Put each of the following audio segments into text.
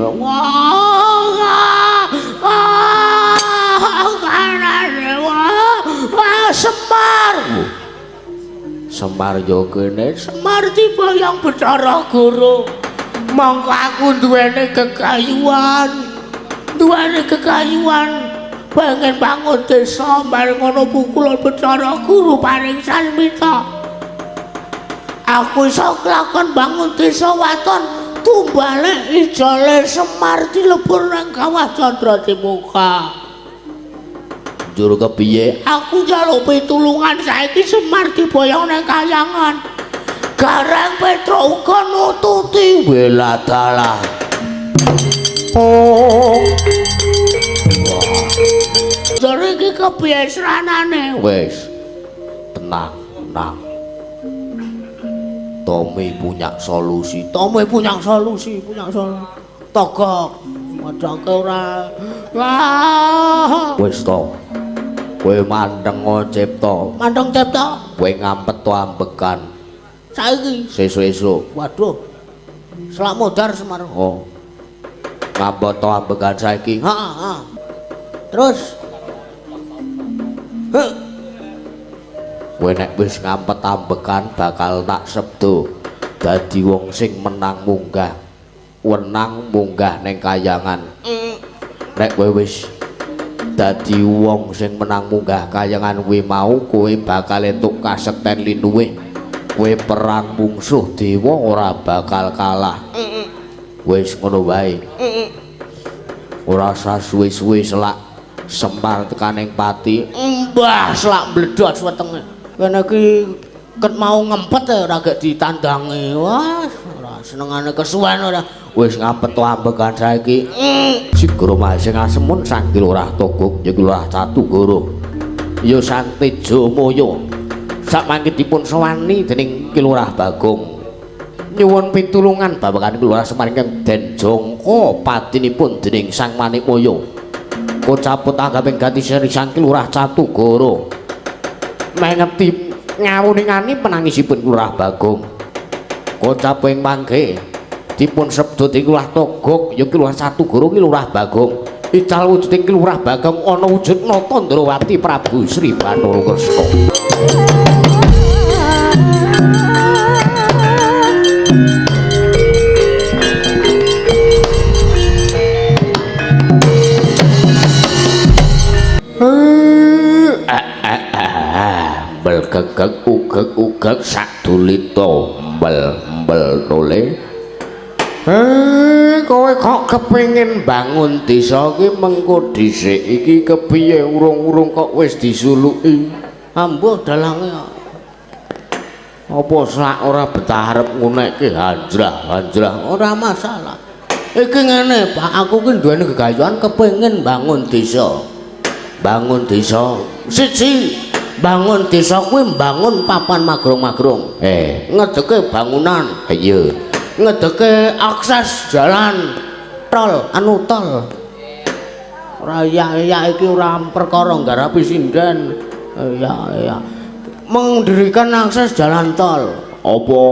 Wah, wah, Semar. Semar yo kene, Semar dibayang Bathara Guru. Mongko aku duweni kekayuan. Duweni kekayuan pengen bangun desa bareng ngono pukulan Bathara Guru paring sasmita. Aku iso kelakon bangun desa waton tumbale ijole Semar dilebur nang kawah Candra Dimuka. Njur kepiye? Aku njaluk pitulungan saiki Semar diboyong nang kayangan. Gareng Petro uga nututi weladalah. Oh. Njur iki kepiye sranane? Wis. Tenang, tenang. Tommy punya solusi. Tommy punya solusi, punya solusi. Togok. Padake ora. Wah. Wis to. Kowe mandeng cipta. Mandeng cipta. Kowe ngampet to ambekan. Saiki sesuk-esuk. Waduh. Selak modar Semar. Oh. Ngampet to ambekan saiki. Heeh, heeh. Terus. Heh. Kowe nek wis ngampet ambekan bakal tak sebdo dadi wong sing menang munggah. Wenang munggah ning kayangan. Nek kowe wis dadi wong sing menang munggah kayangan kuwi mau, kowe bakal entuk kasekten linuwih. Kowe perang mungsuh dewa ora bakal kalah. Wis ngono wae. Ora usah suwe-suwe selak Semar tekaning pati. Mbah selak mbledhos wetenge. Kene iki ket mau ngempet ora gek ditandangi. Wah, ora senengane kesuwen ora. Wis ngampet to ambekan saiki. Sigara Mahesing Asemun Sang Lurah Togog ya Lurah Catugara. Ya Sang Tejamaya. Sakmangke dipun sowani dening Ki Lurah Bagong. Nyuwun pitulungan babagan Ki Lurah Semar ingkang den jangka patinipun dening Sang Manikmaya. Kocaput anggaping gati seri Sang Ki Lurah Catugara. Mengeti ngawuningani penangisipun Lurah Bagong. Kocap ing mangke dipun sebda dening Lurah Togog ya Ki Lurah Catugara Ki Lurah Bagong. Ical wujuding Ki Lurah Bagong ana wujud Nata Ndrawati Prabu Sri Bathara Kresna. Mbel gegeg ugeg-ugeg sadulita mbel-mbel nole. Kowe kok kepengin bangun desa iki mengko dhisik iki kepiye urung-urung kok wis disuluki. Ambuh dalange apa sak ora betah arep ngunekke hanjrah-hanjrah ora masalah. Iki ngene Pak, aku ki duweni gegayuhan kepengin bangun desa. Bangun desa siji, bangun desa kuwi mbangun papan magrong-magrong. Ngedeke bangunan. Iya. Ngedeke akses jalan tol, anu tol. Ora ya iki ora perkara nggarapi sinden. Ya ya. Mendirikan akses jalan tol. Apa?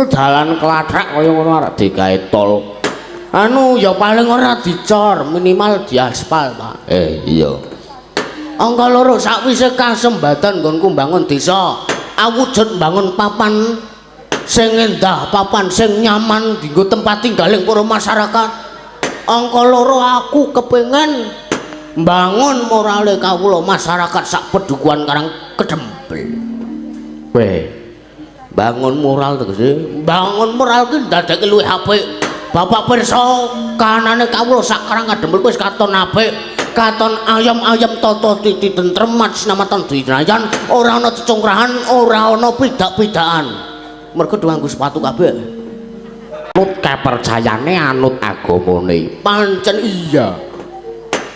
Jalan klathak kaya ngono arep digawe tol. Anu ya paling ora dicor, minimal diaspal, Pak. Iya. Angka loro sakwise kasembatan nggonku mbangun desa, awujud mbangun papan sing endah, papan sing nyaman dienggo tempat tinggaling para masyarakat. Angka loro aku kepengin mbangun morale kawula masyarakat sak pedukuhan Karang Kedempel. Weh, bangun moral tegese, bangun moral ki ndadekke luwih apik. Bapak pirsa kanane kawula sak Karang Kedempel wis katon apik. Katon ayam-ayam tata titi tentrem sinamatan dinayan, ora ana cecungkrahan, ora ana pidak-pidakan. Mergo do nganggo sepatu kabeh. Anut kapercayane, anut agamane. Pancen iya.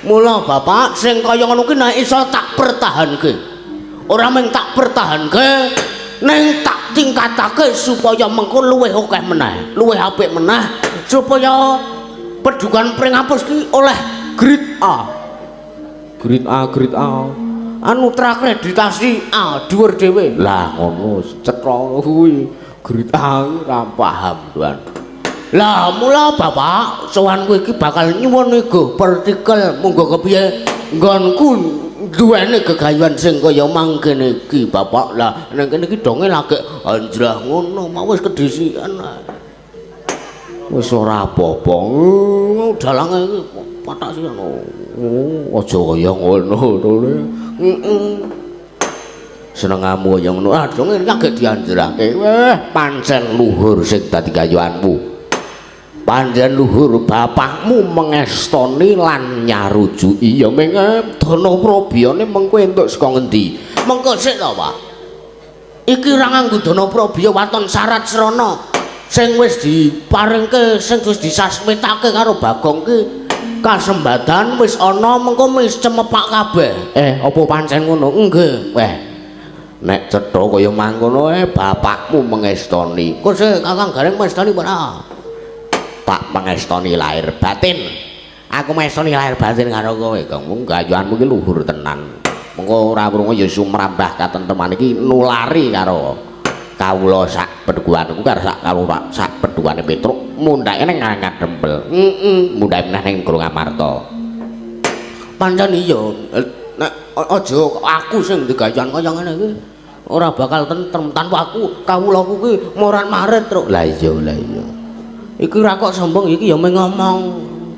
Mula Bapak sing kaya ngono ki nek iso tak pertahanke. Ora mung tak pertahanke, ning tak tingkatake supaya mengko luwih akeh meneh, luwih apik meneh supaya pedukuhan Pringapus ki oleh grade A. Grade A, grade A. Anu terakreditasi A dhuwur dhewe. Lah ngono cetha kuwi. Grade A ora paham, Tuan. Lah mula bapak sowanku iki bakal nyuwun ego partikel monggo kepiye nggonku duweni gegayuhan sing kaya mangkene iki bapak. Lah ning kene iki donge lagi anjrah ngono mau wis kedhisikan. Wis ora apa-apa. Dalange iki patak sisan. Oh, aja kaya ngono to. Heeh. Senengamu kaya ngono. Ah donge iki agek dianjrahke. Weh, pancen luhur sing dadi gayuhanmu. Panjen luhur bapakmu mengestoni lan nyarujuki ya ming dana prabiyane mengko entuk saka ngendi. Mengko sik to, Pak. Iki ora nganggo dana prabiya waton syarat srana sing wis diparingke, sing wis disasmitake karo Bagong ki kasembadan wis ana mengko wis cemepak kabeh. Apa pancen ngono? Nggih. Weh, nek cetha kaya mangkono bapakmu mengestoni. Kok sik Kakang Gareng mengestoni ora? Tak mengestoni lahir batin. Aku mengestoni lahir batin karo kowe, Kang. Mung gayuhanmu iki luhur tenan. Mengko ora krungu ya sumrambah katentreman iki nulari karo kawula sak pedukuhanku karo sak kawula sak pedukuhane Petruk mundhake ning Ngadempel. Heeh, mundhake meneh ning Gunung Amarta. Pancen iya, nek aja aku sing digayuhan kaya ngene iki ora bakal tentrem tanpa aku. Kawulaku ki morat-marit, Truk. Lah iya, lah iya. Iki ora kok sombong iki ya mung ngomong.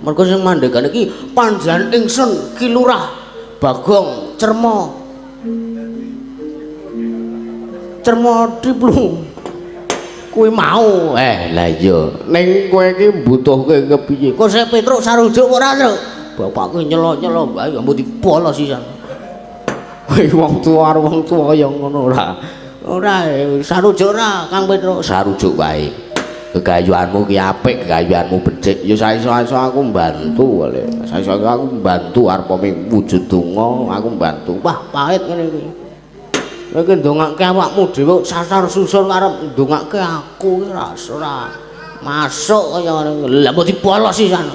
Mergo sing mandhegan iki panjenengan ingsun Ki Lurah Bagong Cerma. Cerma Triplu. Kuwi mau. Lah iya. Ning kowe iki mbutuhke kepiye? Kok sik Petruk sarujuk ora, Truk? Bapakku nyelo-nyelo wae mbok dibolos sisan. Wong tuwa karo wong tuwa ya ngono ora. Ora sarujuk ora Kang Petruk, sarujuk wae. Gegayuhanmu ki apik, gegayuhanmu becik. Ya saiso-iso aku mbantu kale. Saiso aku mbantu arep wujud donga, aku mbantu. Wah, pahit ngene iki. Kowe iki ndongake awakmu dhewe sasar susur arep ndongake aku iki ora masuk kaya ngene. Lah mbok dibolos sisan.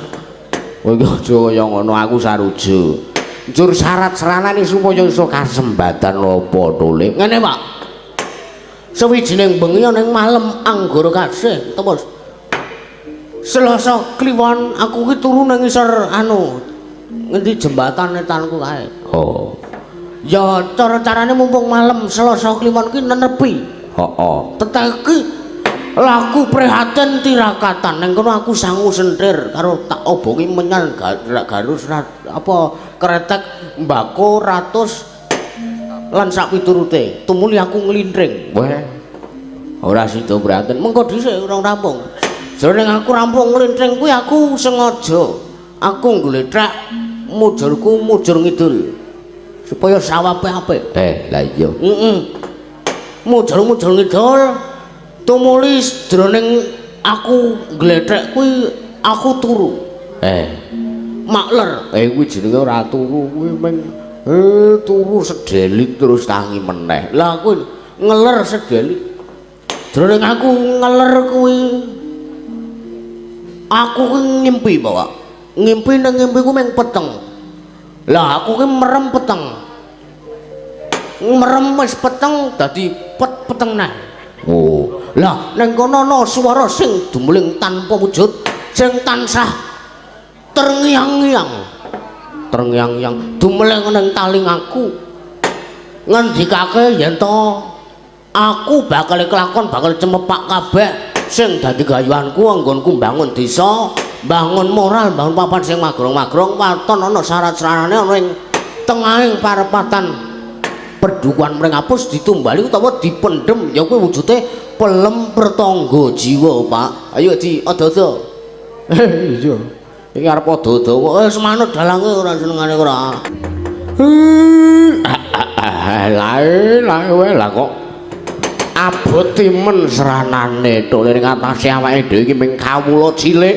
Kowe iki aja kaya ngono, aku sarujuk. Njur syarat seranane supaya iso kasembatan apa tole. Ngene, Pak. Sawijining bengi ana ing malem Anggara Kasih terus Selasa Kliwon aku ki turu nang ngisor anu ngendi jembatan etanku kae. Oh. Ya cara-carane mumpung malem Selasa Kliwon ki nenepi. Heeh. Teteki laku prihatin tirakatan ning kono aku sangu sentir karo tak obongi menyan garus apa kretek mbako ratus lan sak piturute tumuli aku nglintring. Weh, ora sida prihatin mengko dhisik ora rampung. Jroning aku rampung nglintring kuwi aku sengaja aku nglethek mujurku mujur ngidul supaya sawabe apik. Lah iya. Heeh. Mujur-mujur ngidul tumuli jroning aku nglethek kuwi aku turu. Makler. Kuwi jenenge ora turu kuwi meng turu sedelit terus tangi meneh. Lah aku ngeler sedelit. Jroning aku ngeler kuwi aku kuwi ngimpi, Bapak. Ngimpi nang ngimpiku meng peteng. Lah aku ki merem peteng. Merem wis peteng dadi pet peteng neh. Oh. Lah nang kono ana swara sing dumling tanpa wujud, sing tansah terngiang-ngiang. Terngiang-ngiang dumeleng ning talingaku. Ngendikake yen to aku bakal kelakon bakal cemepak kabeh sing dadi gayuhanku anggonku mbangun desa, mbangun moral, mbangun papan sing magrong-magrong waton ana syarat-syaratane ana ing tengahing parepatan perdukuhan Mringapus ditumbali utawa dipendhem ya kuwi wujude pelem pertangga jiwa, Pak. Ayo di ada-ada. Iya. Iki arep ada-ada kok wis manut dalange ora senengane ora. Lae lae lah kok abot timen seranane tok ning atase awake dhewe iki ming kawula cilik.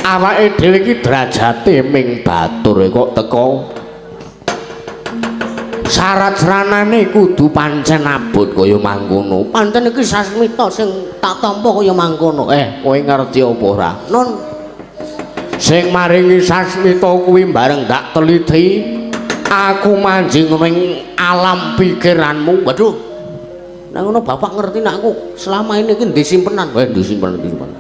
Awake dhewe iki derajate ming batur kok teko syarat seranane kudu pancen abot kaya mangkono. Pancen iki sasmita sing tak tampa kaya mangkono. Kowe ngerti apa ora? Non sing maringi sasmita kuwi bareng tak teliti aku manjing ning alam pikiranmu. Waduh. Nek ngono bapak ngerti nek aku selama ini iki ndek simpenan. Weh, ndek simpenan, ndek simpenan.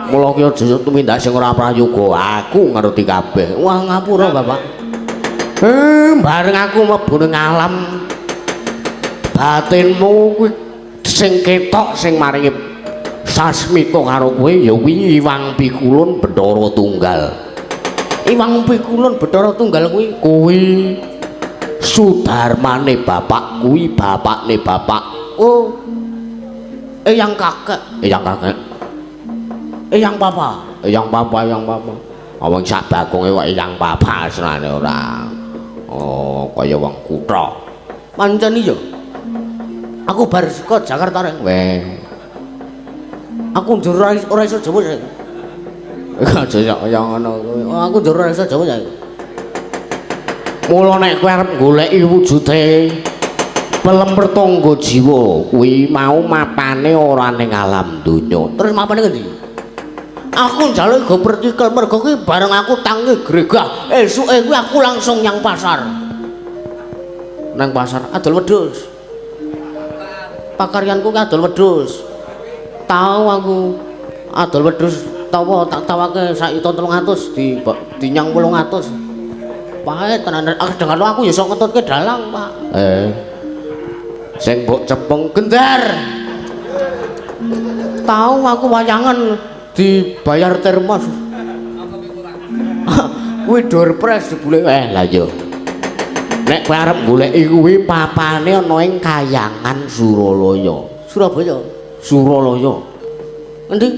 Mula ki aja tumindak sing ora prayoga, aku ngerti kabeh. Wah, ngapura, Bapak. Bareng aku mlebu ning alam batinmu kuwi sing ketok sing maringi sasmita karo kowe ya kuwi Iwang Pikulun Bathara Tunggal. Iwang Pikulun Bathara Tunggal kuwi kuwi sudarmane bapak kuwi bapakne bapak. Oh. Eyang kakek, eyang kakek. Eyang papa, eyang papa, eyang papa. Wong sak bagonge kok eyang papa asline ora. Oh, kaya wong kutha. Pancen iya. Aku bar saka Jakarta reng. Weh. Aku njur ora iso Jawa saiki. Aja kaya ngono kuwi. Aku njur ora iso Jawa saiki. Mula nek kowe arep goleki wujude pelem pertangga jiwa kuwi mau mapane ora ning alam donya. Terus mapane ngendi? Aku njaluk go pertikel mergo kuwi bareng aku tangi gregah, esuke kuwi aku langsung nyang pasar. Nang pasar adol wedhus. Pakaryanku ki adol wedhus. Tau aku adol wedhus tawa tak tawake sak yuta 300 di dinyang 800. Pae tenan aku dengar aku ya iso ngetutke dalang, Pak. Sing mbok cepeng gendar. Tau aku wayangan dibayar termos. Kuwi doorpress jebule. Lah iya. Nek kowe arep goleki kuwi papane ana ing Kayangan Suralaya. Surabaya. Suralaya. Endi?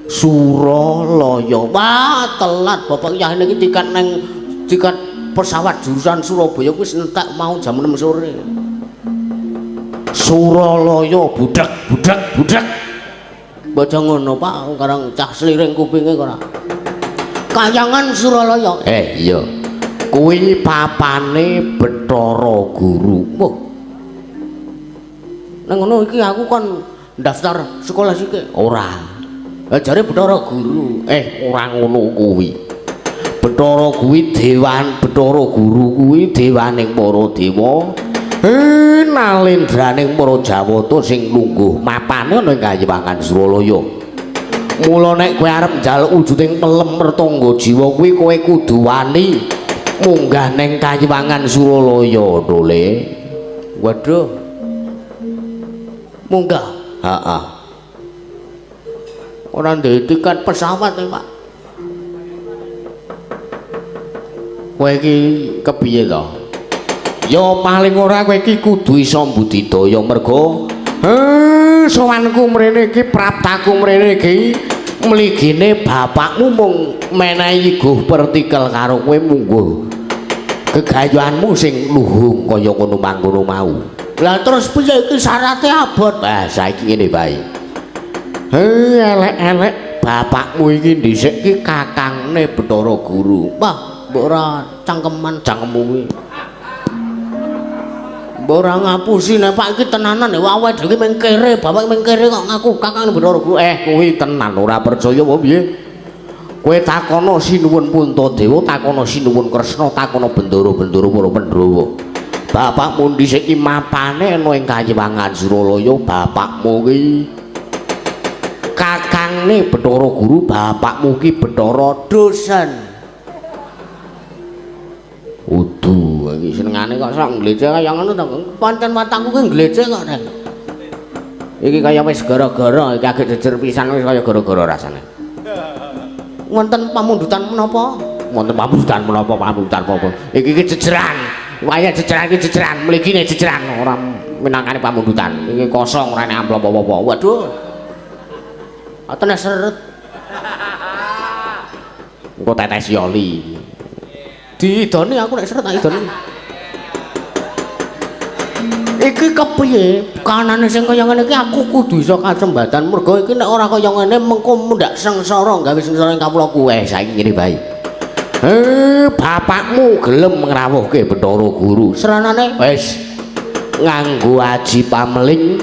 Suralaya. Wah, telat bapak yahene iki tiket neng tiket pesawat jurusan Surabaya kuwi entek mau jam 6 sore. Suralaya budhek budhek budhek. Baca ngono Pak, karang cah sliring kupinge ora. Kayangan Suralaya. Iya. Kuwi papane Bathara Guru. Wah. Nang ngono iki aku kon daftar sekolah sithik. Ora. Lah jare Bathara Guru. Ora ngono kuwi. Bathara kuwi dewan, Bathara Guru kuwi dewaning para dewa. Nalendraning para Jawata sing lungguh mapane ana ing Kayiwangan Suralaya. Mula nek kowe arep njaluk wujuding pelem mertangga jiwa kuwi kowe kudu wani munggah ning Kayiwangan Suralaya, Dole. Waduh. Munggah. Heeh. Ora ndek tiket pesawat e, Pak. Kowe iki kepiye to? Ya paling ora kowe iki kudu iso mbudidaya merga sowanku mrene iki praptaku mrene iki mligine bapakmu mung menehi guh pertikel karo kowe mungguh gegayuhanmu sing luhung kaya ngono mangkono mau. Lah terus piye iki syarate abot? Ah saiki ngene bae. Elek-elek bapakmu iki dhisik iki kakangne Bathara Guru. Wah, mbok ora cangkeman cangkemmu kuwi. Ora ngapusi nek Pak iki tenanan ya awake dhewe mung kere, bapak mung kere kok ngaku kakang Bathara Guru. Kuwi tenan ora percaya apa piye? Kowe takono Sinuwun Puntadewa, takono Sinuwun Kresna, takono bendara-bendara para Pandhawa. Bapakmu dhisik iki mapane ana ing Kayiwangan Suralaya, bapakmu ki kakangne Bathara Guru, bapakmu ki Bathara Dosen. Udu iki senengane kok sok ngleceh kaya ngono to. Pancen watakku ki ngleceh kok, Ren. Iki kaya wis gara-gara iki agek jejer pisan wis kaya gara-gara rasane. Wonten pamundutan menapa? Wonten pamundutan menapa? Pamundutan apa? Iki ki jejeran. Wayah jejeran iki jejeran, mligine jejeran ora minangkane pamundutan. Iki kosong ora enek amplop apa-apa. Waduh. Atene seret. Engko tetes yoli. Diidoni aku nek seret tak idoni. Iki kepiye? Kanane sing kaya ngene iki aku kudu iso kasembatan mergo iki nek ora kaya ngene mengko mundhak sengsara gawe sengsara ing kawula kuwe. Saiki ngene bae. Bapakmu gelem ngrawuhke Bathara Guru. Seranane wis nganggo aji pameling.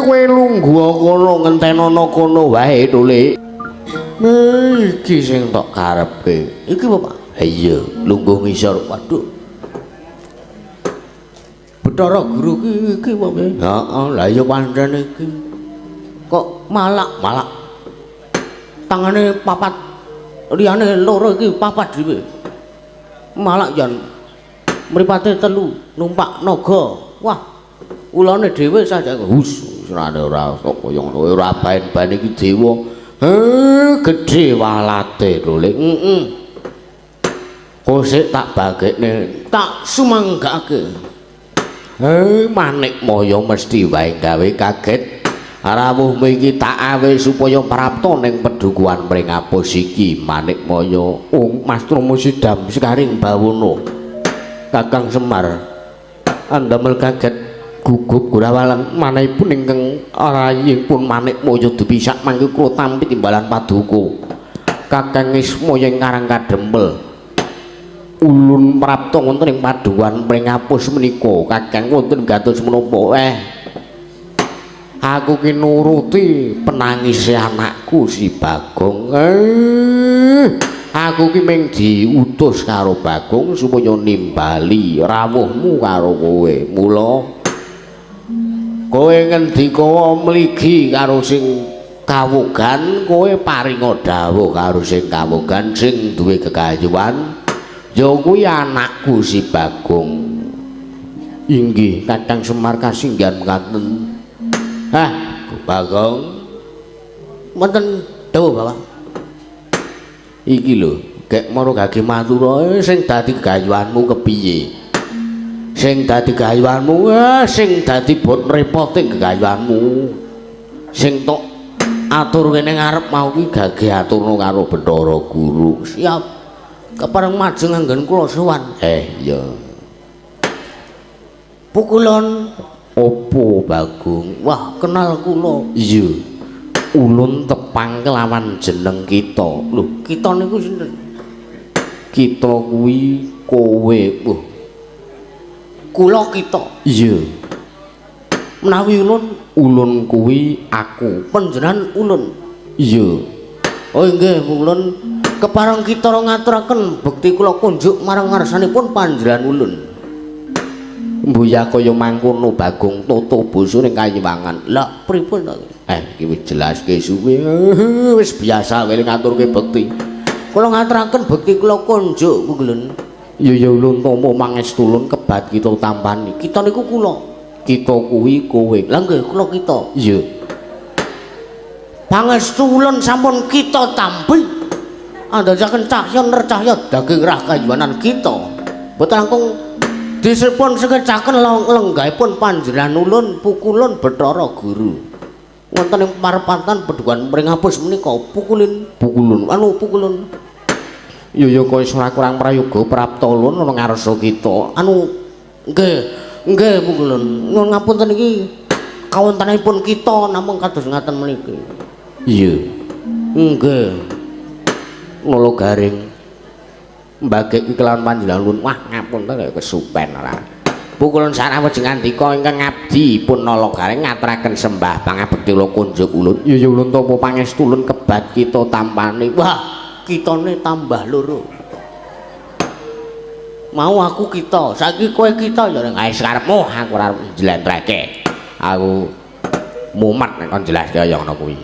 Kowe lungguh kono ngentenono kono wae Dole. Iki sing tok karepke. Iki Bapak. Iya, lungguh ngisor. Waduh. Bathara Guru ki iki apa piye? Heeh, lah iya pancen iki. Kok malak-malak. Tangane papat, liyane loro iki papat dhewe. Malak jan mripate telu numpak naga. Wah, ulane dhewe saja. Hus, serane ora kok kaya ngono, ora baen-baen iki dewa. Heh, gedhe walate lho, Lik. Heeh. Kosek tak bagekne, tak sumanggake. Heh, Manikmaya mesti wae gawe kaget. Rawuhmu iki tak awe supaya prapta ning pedukuhan Pringapus iki Manikmaya. Oh, Mas Trama Sidam sekaring bawana. Kakang Semar andamel kaget gugup gurawalan manahipun ingkang rayipun Manikmaya dipisak mangke kula tampi timbalan paduka. Kakang Ismaya ing Karang Kadempel. Ulun prapta wonten ing padukuhan Pringapus menika kakang wonten gantos menapa? Aku ki nuruti penangise anakku si Bagong. Aku ki mung diutus karo Bagong supaya nimbali rawuhmu karo kowe. Mula kowe ngendika mligi karo sing kawugan, kowe paringa dawuh karo sing kawugan sing duwe gegayuhan. Ya kuwi anakku si Bagong. Inggih Kakang Semar kasinggihan mekaten. Hah, Bagong. Wonten dawuh, Bapak. Iki lho, gek mara gage matura sing dadi gegayuhanmu kepiye? Sing dadi gegayuhanmu, sing dadi bot repote gegayuhanmu. Sing tok atur kene ngarep mau ki gage aturno karo Bathara Guru. Siap. Kepareng majeng anggen kula sowan. Iya. Pukulon opo Bagong? Wah, kenal kula. Iya. Ulun tepang kelawan jeneng kita. Lho, kita niku sinten? Kita kuwi kowe. Wah. Kula kita. Iya. Menawi ulun, ulun kuwi aku. Panjenengan ulun. Iya. Oh inggih, ulun kepareng kita ngaturaken bekti kula kunjuk marang ngarsanipun panjenengan ulun. Mbuya kaya mangkono Bagong tata basa ning kayiwangan. Lah pripun to? Iki wis jelaske suwe. Wis biasa wae ngaturke bekti. Kula ngaturaken bekti kula kunjuk ulun. Ya ya ulun tampa mangestu ulun kebat kita tampani. Kita niku kula. Kita kuwi kowe. Lah nggih kula kita. Iya. Pangestu ulun sampun kita tampi. Andhajaken cahya nercahya daging rah kayuwanan kita. Boten langkung disipun sekecaken lenggahipun panjenengan ulun pukulun Bathara Guru. Wonten ing parepatan pedukuhan Pringapus menika pukulin pukulun anu pukulun. Ya ya kaya ora kurang prayoga prapta ulun ana ngarsa kita. Anu nggih nggih pukulun. Nyuwun ngapunten iki kawontenanipun kita namung kados ngaten meniki. Iya. Nggih. Nala garing mbagek kelawan panjenengan ulun. Wah ngapunten kaya kesupen ora. Pukulun sarawuh ngandika ingkang ngabdi pun Nala Garing ngaturaken sembah pangabekti kula kunjuk ulun. Ya ya ulun tampa pangestu ulun kebat kita tampani. Wah, kitane tambah loro. Mau aku kita, saiki kowe kita ya ning ae karepmu aku ora arep njlentrehke. Aku mumet nek kon jelaske kaya ngono kuwi.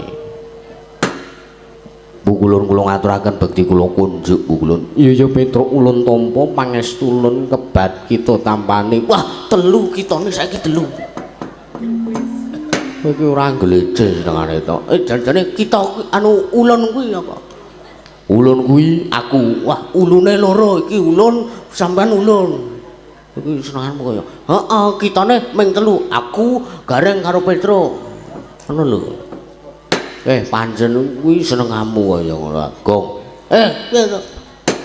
Pukulun kula ngaturaken bekti kula kunjuk pukulun. Iya ya Petruk ulun tampa pangestu ulun kebat kita tampani. Wah, telu kitane saiki telu. Kowe iki ora gleceh senengane to. Jan-jane kita anu ulun kuwi apa? Ulun kuwi aku. Wah, ulune loro iki ulun sampean ulun. Iki senenganmu kaya. Heeh, kitane ming telu. Aku Gareng karo Petruk. Ngono lho. Pancen kuwi senengamu kaya ngono, Gong. Piye to?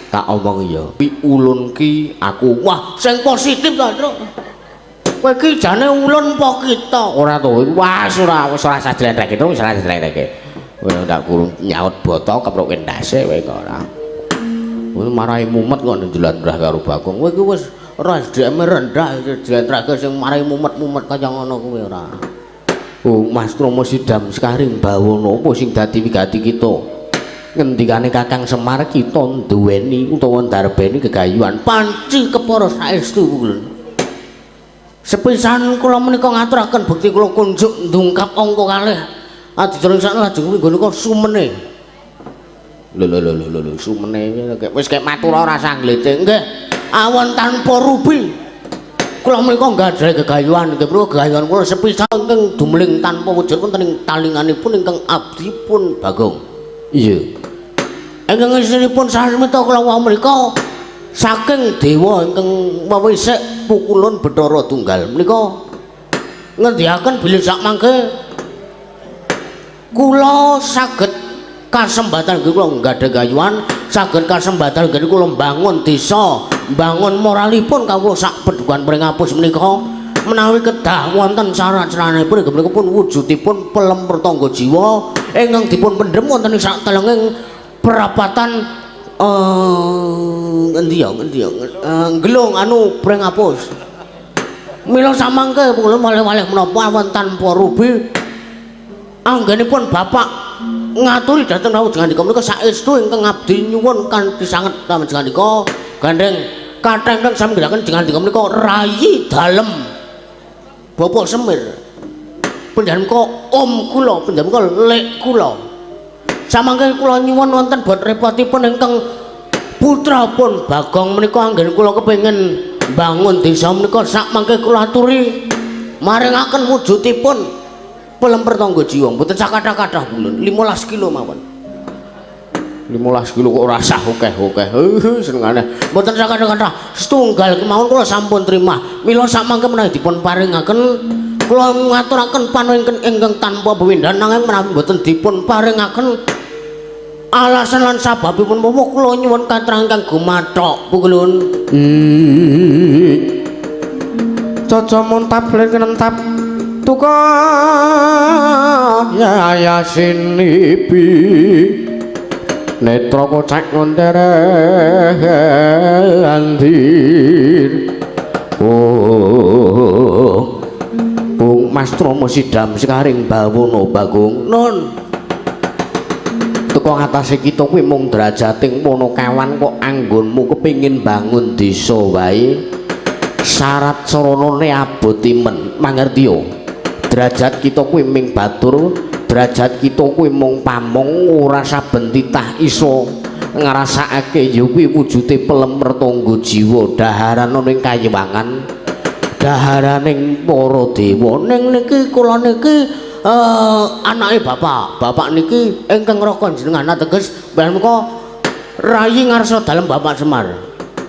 Tak omong ya. Kuwi ulun ki aku. Wah, sing positif ta, Truk. Kowe iki jane ulun apa kita? Ora to. Wah, ora wis ora sajlentrehke, wis ora sajlentrehke. Kowe ndak kurung nyaut boto kepruke ndase kowe kok ora. Kowe marai mumet kok njlentreh karo Bagong. Kowe iki wis ora SDM rendah jlentrehke sing marai mumet-mumet kaya ngono kuwi ora. Oh, Mas Trama Sidam sekaring bawana apa sing dadi wigati kita? Ngendikane Kakang Semar kita nduweni utawa ndarbeni gegayuhan panci kepara saestu kula. Sepisan kula menika ngaturaken bekti kula kunjuk ndungkap angka kalih. Adicara ing sakna lajeng kuwi nggon sumene. Lho lho lho lho lho sumene wis kek matur ora usah ngledek. Nggih. Awon tanpa rupi. Kula menika nggadahi gegayuhan nggih menika gegayuhan kula sepisan ingkang dumeling tanpa wujud wonten ing talinganipun ingkang abdipun Bagong. Iya. Ingkang isinipun sasmita kula wau menika saking dewa ingkang wewisik pukulun Bathara Tunggal menika ngendiaken bilih sakmangke kula saged kasembatan nggih kula nggadahi gayuhan saged kasembatan nggih kula mbangun desa, mbangun moralipun kawula sak pedukan Pringapus menika menawi kedah wonten syarat-syaratipun inggih menika pun wujudipun pelem pertangga jiwa ingkang dipun pendhem wonten ing sakelenging perapatan ngendi ya ngendi ya Gelung anu Pringapus. Mila samangke kula malih-malih menapa awon tanpa rubi anggenipun bapak ngaturi dhateng rawuh jengandika menika saestu ingkang abdi nyuwun kanthi sanget jengandika gandeng kathah ingkang sami nggelaken jengandika menika rayi dalem Bapak Semir panjenengan om kula panjenengan lek kula samangke kula nyuwun wonten bot repotipun ingkang putra pun Bagong menika anggen kula kepengin bangun desa menika sakmangke kula aturi maringaken wujudipun pelem pertangga jiwa mboten sakathah-kathah bulan 15 kilo mawon. 15 kilo kok ora sah akeh-akeh. Senengane mboten sakathah-kathah setunggal kemawon kula sampun terima. Mila sakmangke menawi dipun paringaken kula ngaturaken panuwun ingkang tanpa pewindhan nanging menawi mboten dipun paringaken alasan lan sababipun menapa kula nyuwun katrangan kang gumathok pukulun. Caca muntap len kenentap tuka ya yasin ibi netra kocak ngontere andir. Oh Bung Mas Trama sidam sekaring bawana Bagong. Nun teko ngatasé kita kuwi mung derajating Ponokawan kok anggonmu kepengin bangun desa wae syarat saranane abot imen mangertiya. Derajat kita kuwi ming batur, derajat kita kuwi mung pamong ora saben titah iso ngrasakake ya kuwi wujude pelem mertangga jiwa daharan ana ing kayiwangan daharaning para dewa. Ning niki kula niki anake bapak, bapak niki ingkang raka jenengan ateges menika rayi ngarsa dalem Bapak Semar.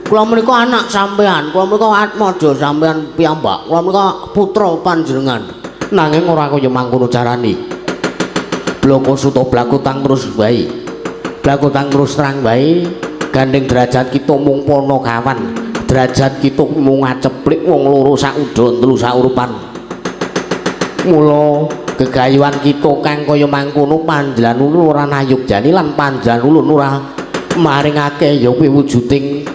Kula menika anak sampean, kula menika atmaja sampean piyambak, kula menika putra panjenengan. Nanging ora kaya mangkono carane. Bloko suta blakutang terus wae. Blakutang terus terang wae, gandeng derajat kita mung Ponokawan. Derajat kita mung ngaceplik wong loro sak udon telu sak urupan. Mula gegayuhan kita kang kaya mangkono panjenengan ulun ora nayugjani lan panjenengan ulun ora maringake ya kuwi wujuding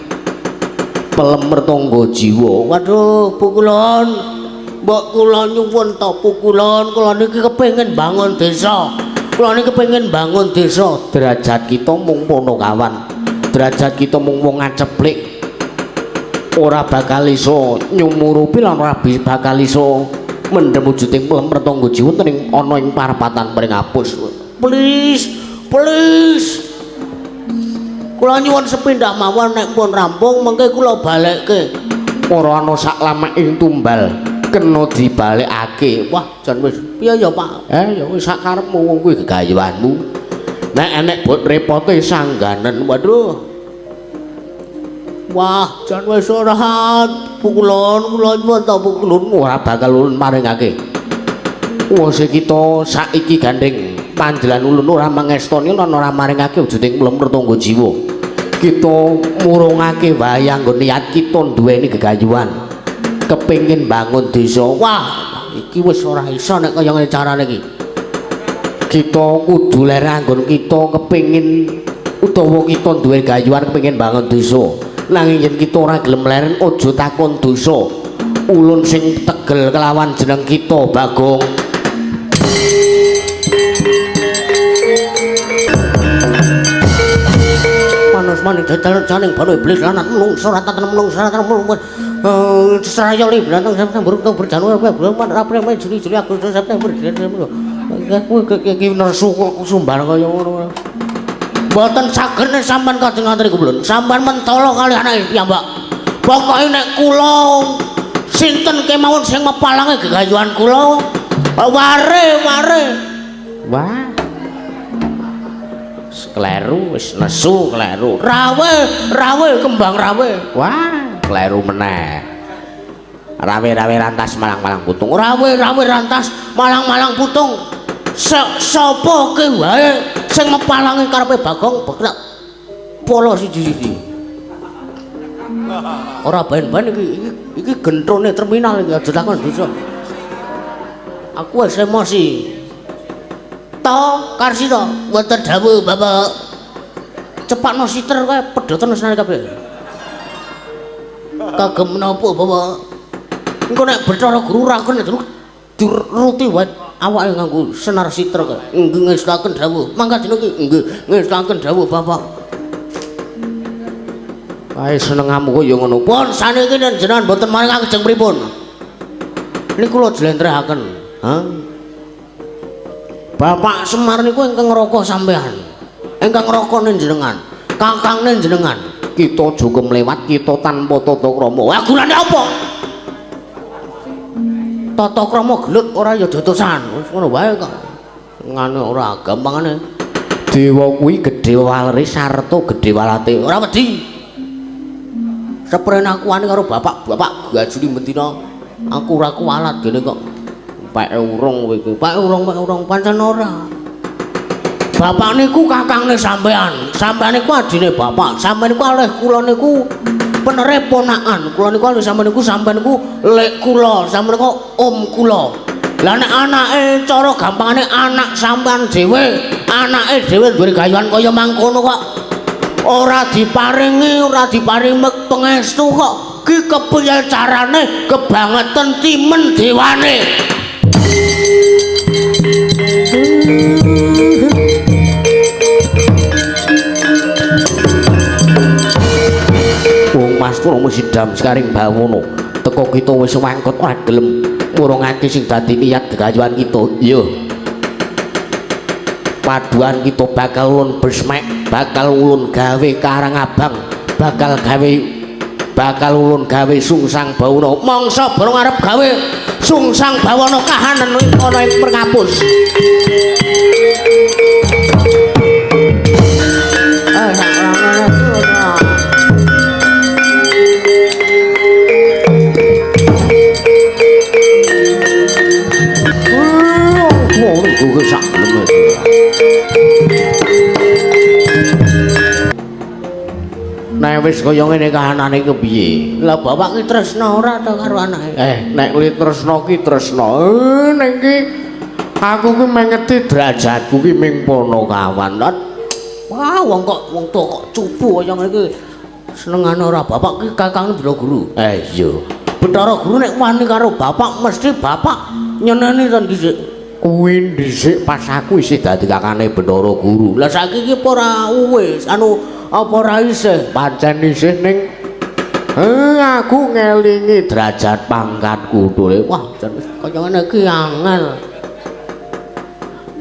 pelem mertangga jiwa. Waduh, pukulun. Mbok kula nyuwun to pukulun, kula niki kepengin bangun desa. Kula niki kepengin bangun desa. Derajat kita mung Ponokawan. Derajat kita mung wong ngaceplik. Ora bakal iso nyumurupi lan ora bakal iso mendhem wujuding pelem mertangga jiwa ning ana ing parapatan Pringapus. Please, please. Kula nyuwun sepindah mawon nek pun rampung mengke kula balekke. Ora ana sak lamake tumbal kena dibalekake. Wah, jan wis piye ya, Pak? Ya wis sak karepmu wong kuwi gegayuhanmu. Nek enek bot repote sangganen. Waduh. Wah, jan wis ora pukulun, kula nyuwun to pukulun ora bakal ulun maringake. Wis kita saiki gandeng panjenengan ulun ora mangestoni lan ora maringake wujuding pelem mertangga jiwa. Kita murungake wae anggo niat kita duweni gegayuhan. Kepengin bangun desa. Wah, iki wis ora iso nek kaya ngene carane iki. Kita kudu lereng anggon kita kepengin utawa kita duwe gayuhan kepengin bangun desa. Nanging yen kita ora gelem leren aja takon dosa. Ulun sing tegel kelawan jeneng kita Bagong. Manus maning jajal janing bano iblis lanat menungso ratan menungso ratan menungso seraya li blantang September Oktober Januari Februari Maret April Mei Juni Juli Agustus September Desember. Kowe iki nersu kok sumbar kaya ngono. Mboten saged nek sampean kajeng ngaturi kula. Sampean mentolo kali anake piyambak. Pokoke nek kula sinten kemawon sing mepalangi gegayuhan kula, ware-ware. Wah. Kleru wis nesu kleru. Rawe, rawe kembang rawe. Wah, kleru meneh. Rawe-rawe rantas malang-malang putung. Rawe-rawe rantas malang-malang putung. Sapa ke wae sing mepalangi karepe Bagong bekrak polo siji-siji. Ora ben-ben iki gentrone terminal iki aja takon dosa. Aku wis emosi. To Karsita wonten dawuh Bapak. Cepakno siter kae pedoten senane kabeh. Kagem menapa Bapak? Engko nek Bathara Guru ra kena diruti wae awake nganggo senar siter kae. Nggih ngestaken dawuh. Mangga dina iki nggih ngestaken dawuh Bapak. Kae senengamu kok ya ngono. Pun saniki jenengan mboten maring ajeng pripun? Niku kula jlentrehaken. Hah? Bapak Semar niku ingkang ngroko sampean. Ingkang ngrokone jenengan, kakangne jenengan. Kita aja mlewat kita tanpa tata krama. Wah, gunane apa? Tata krama gelut ora ya dodosan. Wis ngono wae kok. Ngene ora gampangane. Dewa kuwi gedhe walere sarta gedhe walate. Ora wedi. Seprene aku wani karo bapak-bapak gajuli bendina. Aku ora kualat gene kok. Peke urung kowe iki. Peke urung, peke urung pancen ora. Bapak niku kakangne sampean. Sampean niku adine bapak. Sampean niku alih kula niku penere ponakan. Kula niku alih sampean niku, sampean niku lek kula, sampean niku om kula. Lah nek anake cara gampangane anak sampean dhewe, anake dhewe duwe gayuhan kaya mangkono kok ora diparingi, ora diparingi pangestu kok. Ki kepiye carane kebangetan timen dewane. Wong Mas kula mesti dam sekaring bawono. Teko kita wis wangkut ora gelem murungake sing dadi niat gegayuhan kita. Iya. Paduan kita bakal ulun besmek, bakal ulun gawe karang abang, bakal ulun gawe sungsang bawono. Mangsa bareng arep gawe sungsang bawono kahanan ana ing pengapus. Nek wis kaya ngene kahanane kepiye? Lah bapak ki tresna ora ta karo anake? Nek li tresna ki tresna. Ning ki aku ki mengeti derajatku ki ming ponokawan. Wah, wong kok wong tuwa kok cupu kaya ngene iki. Senengane ora bapak ki kakangne Bathara Guru. Iya. Bathara Guru nek wani karo bapak mesti bapak nyeneni to dhisik. Kuwi dhisik pas aku isih dadi kakane Bathara Guru. Lah saiki ki apa ora wis anu apa ora isih? Pancen isih ning aku ngelingi derajat pangkatku dhewe. Wah, jan kaya ngene iki angel.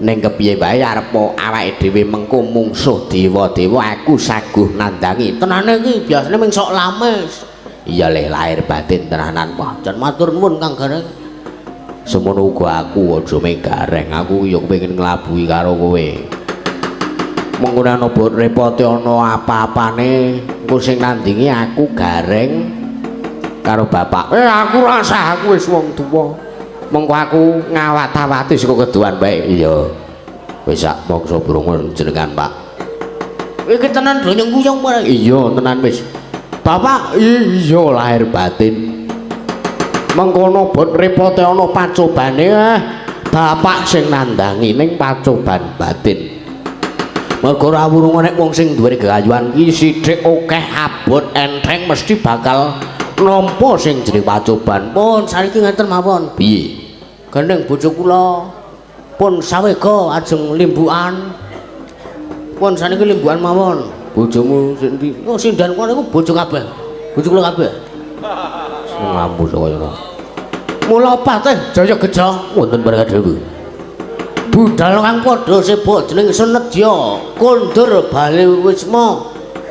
Ning kepiye wae arep awake dhewe mengko mungsuh dewa-dewa aku saguh nandangi. Tenane iki biasane ming sok lames. Iya leh lahir batin tenanan. Wah, jan matur nuwun Kang Gareng. Semono uga aku aja mung Gareng, aku ya kepengin nglabuhi karo kowe. Mengko ana repote ana apa-apane, engko sing nandingi aku Gareng karo bapak. Aku rasah, aku wis wong tuwa. Mengko aku ngawat-awati saka keduan bae. Iya. Wis sak mangsa brungun jenengan, Pak. Iki tenan do nyengkuyung ora? Iya, tenan wis. Bapak iya lahir batin. Mengkono bot repote ana pacobane, bapak sing nandangi ning pacoban batin. Mergo ora wurung nek wong sing duwe gegayuhan ki sithik akeh abot enteng mesti bakal nampa sing jeneng pacoban. Pun saniki ngeten mawon. Piye? Gendeng bojo kula pun sawega ajeng limbukan. Pun saniki limbukan mawon. Bojomu sing ndi? Oh sindan kula niku bojo kabeh. Bojo kula kabeh. Ngampus kaya ngono. Mula patih Jaya Geja wonten bareng dhewe. Budal kang padha seba jeneng Senedya kondur bali wisma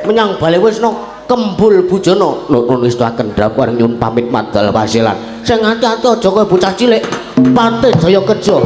menyang bali wisma Kembul Bujana. Nuwun ngestakaken dawuh nyuwun pamit madal pasilan. Sing ati-ati aja kaya bocah cilik. Pate jaya kerja.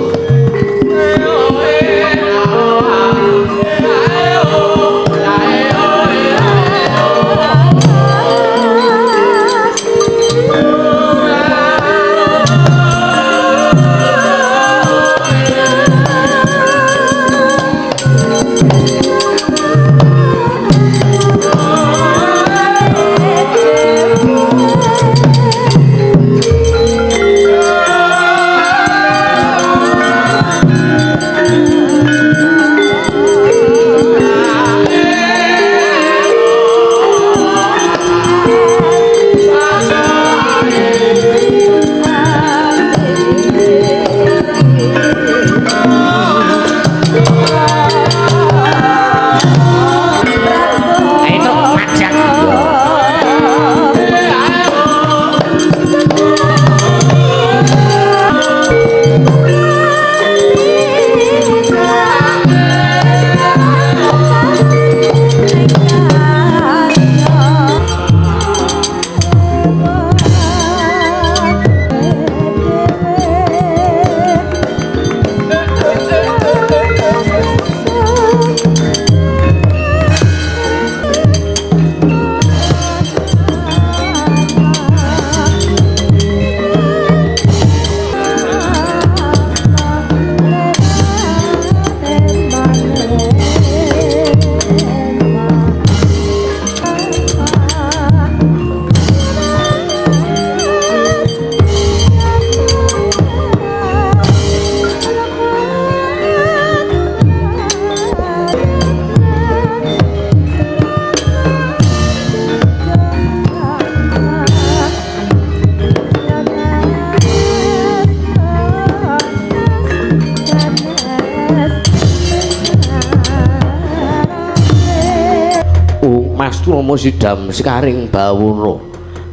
Mas Romo Sidam sekaring bawono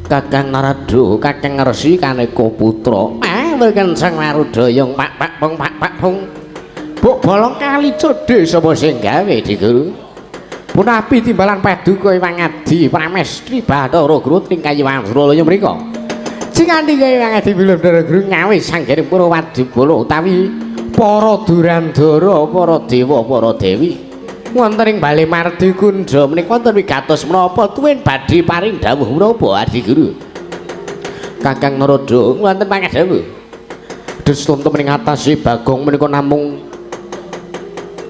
Kakang Narada Kakang Resi Kaneka Putra werken Sang Marudayang pak pak pong pak pak pong buk bolong kali codhe sapa sing gawe Dik Guru punapi timbalan paduka Iwang Adi Pramestri Bathara Guru tingkayi Suralaya mriku Cingandika Iwang Adi Bathara Guru ngawis sanggening para wadibala utawi para durandara para dewa para dewi wonten ing bale Mardi Kundha menika wonten wigatos menapa tuwin badhe paring dawuh menapa Adi Guru Kakang Narada wonten pangadhawuh Destuntum ing atase Bagong menika namung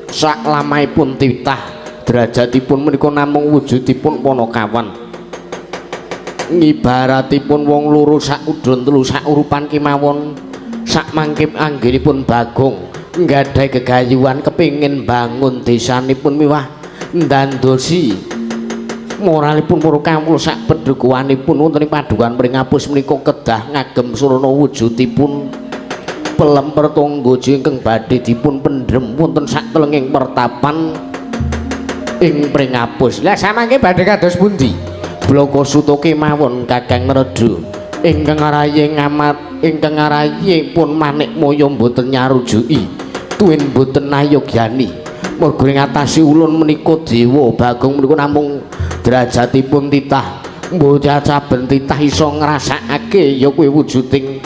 saklamaipun titah derajatipun menika namung wujudipun panakawan ngibaratipun wong loro sak udon telu sak urupan kemawon sak mangke anggenipun Bagong nggadahi gegayuhan kepingin bangun desanipun miwah ndandosi moralipun para kawula sak pedhukuhanipun wonten ing Padukuhan Pringapus menika kedah ngagem surana wujudipun pelem pertangga ingkang badhe dipun pendhem wonten sak telenging pertapan ing Pringapus. Lah samangke badhe kados pundi? Blaka suta kemawon Kakang Narada ingkang ngarayi ngamat ingkang ngarayi pun manikmaya mboten nyarujuki tuwin mboten nayogyani merga ing atase ulun menika dewa Bagong menika namung derajatipun titah bocah saben titah iso ngrasakake ya kuwi wujuding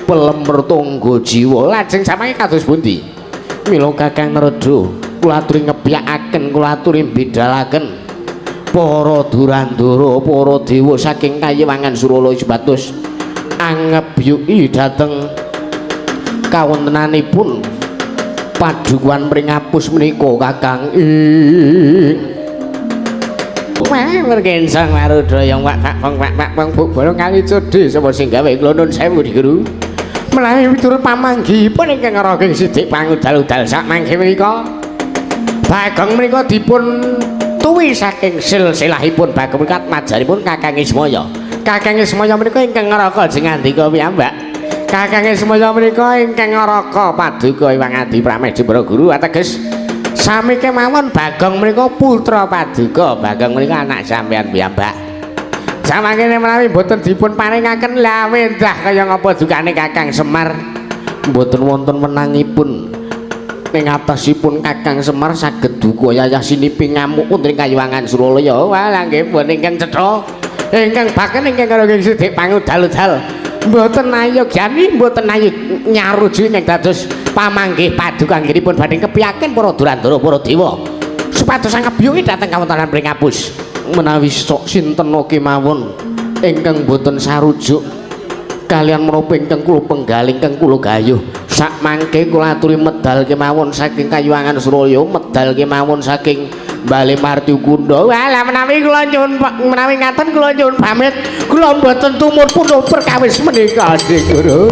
pelem mertangga jiwa. Lajeng samangke kados pundi? Mila Kakang Narada kula aturi ngebyakaken kula aturi mbedalaken para durandara para dewa saking kayiwangan Suralaya supados angebyuki dhateng kawontenanipun Padukuhan Pringapus menika Kakang ing werken Sang Marudayang pak pak pong pak pak pong buk bolong kali codhe sapa sing gawe kula nun sewu Guru menawi miturut pamanggihipun ingkang raging sidik pangudal-udal sak mangke menika Bagong menika dipun tuwi saking silsilahipun Bagong menika majaripun Kakang Ismaya. Kakang Ismaya menika ingkang ngraka jengandika piyambak. Kakang Ismaya menika ingkang ngraka paduka Iwang Adi Pramesti Para Guru ateges sami kemawon Bagong menika putra paduka. Bagong menika anak sampeyan piyambak. Samangkene menawi mboten dipun paringaken lha wendah kaya ngapa dukane Kakang Semar mboten wonten wenangipun Ing atasipun Kakang Semar saged duka yayasinipi ngamuk wonten ing Kayuwangan Suralaya. Wah, nggih pun ingkang cetha. Ingkang baken ingkang karo sithik pangudal-udal. Mboten ayogyani, mboten ayu nyaruju ingkang dados pamanggih paduka anggenipun badhe kepiyaken para durandara para dewa. Supados angebiyungi dhateng kawontenan Pringapus. Menawi sok sinten kemawon ingkang mboten sarujuk kalian menapa ingkang kula penggal ingkang kula gayuh. Sakmangke kula aturi medal kemawon saking Kayuwangan Suralaya, medal kemawon saking Bale Martukunda. Walah menawi kula nyuwun menawi ngaten kula nyuwun pamit. Kula mboten tumut punapa perkawis menika, Dik Guru.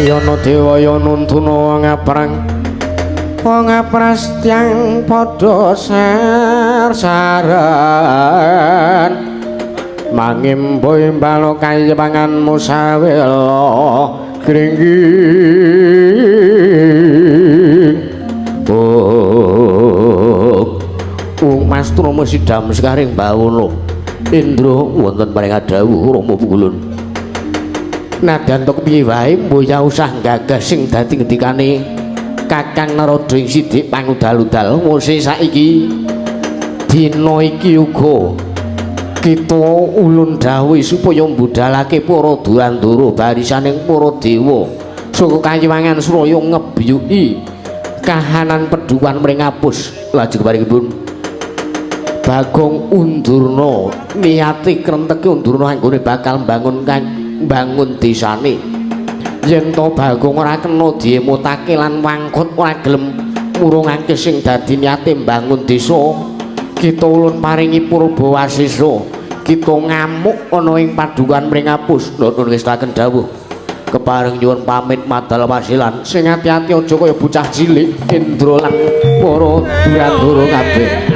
Yana dewa ya nuntuna ngaprang wong aprastyang padha sarsaran mangimbo imbalo kayewangan musawela gringging. Oh, Mas Trama sidam sekaring bawono Indra wonten paring dawuh Rama Pungulun. Nadyan to kepiye wae mbuh ya usah gagas sing dadi ngendikane Kakang Narada ing Sidik pangudal-udal. Mose saiki dina iki uga kita ulun dawuh supaya mbudalake para durandara barisaning para dewa saka Kayuwangan Suraya ngebyuki kahanan peduwan Mringapus. Lajeng paringipun Bagong Undurna niate krenteke Undurna anggone bakal mbangun mbangun desane. Yen to Bagong ora kena diemutake lan wangkut ora gelem murungake sing dadi niate mbangun desa, kita ulun paringi purba wasesa, kita ngamuk ana ing padukan Mringapus. Nuwun ngestaken dawuh kepareng nyuwun pamit madal wasilan. Sing ati-ati aja kaya bocah cilik Indra lan para durandara kabeh.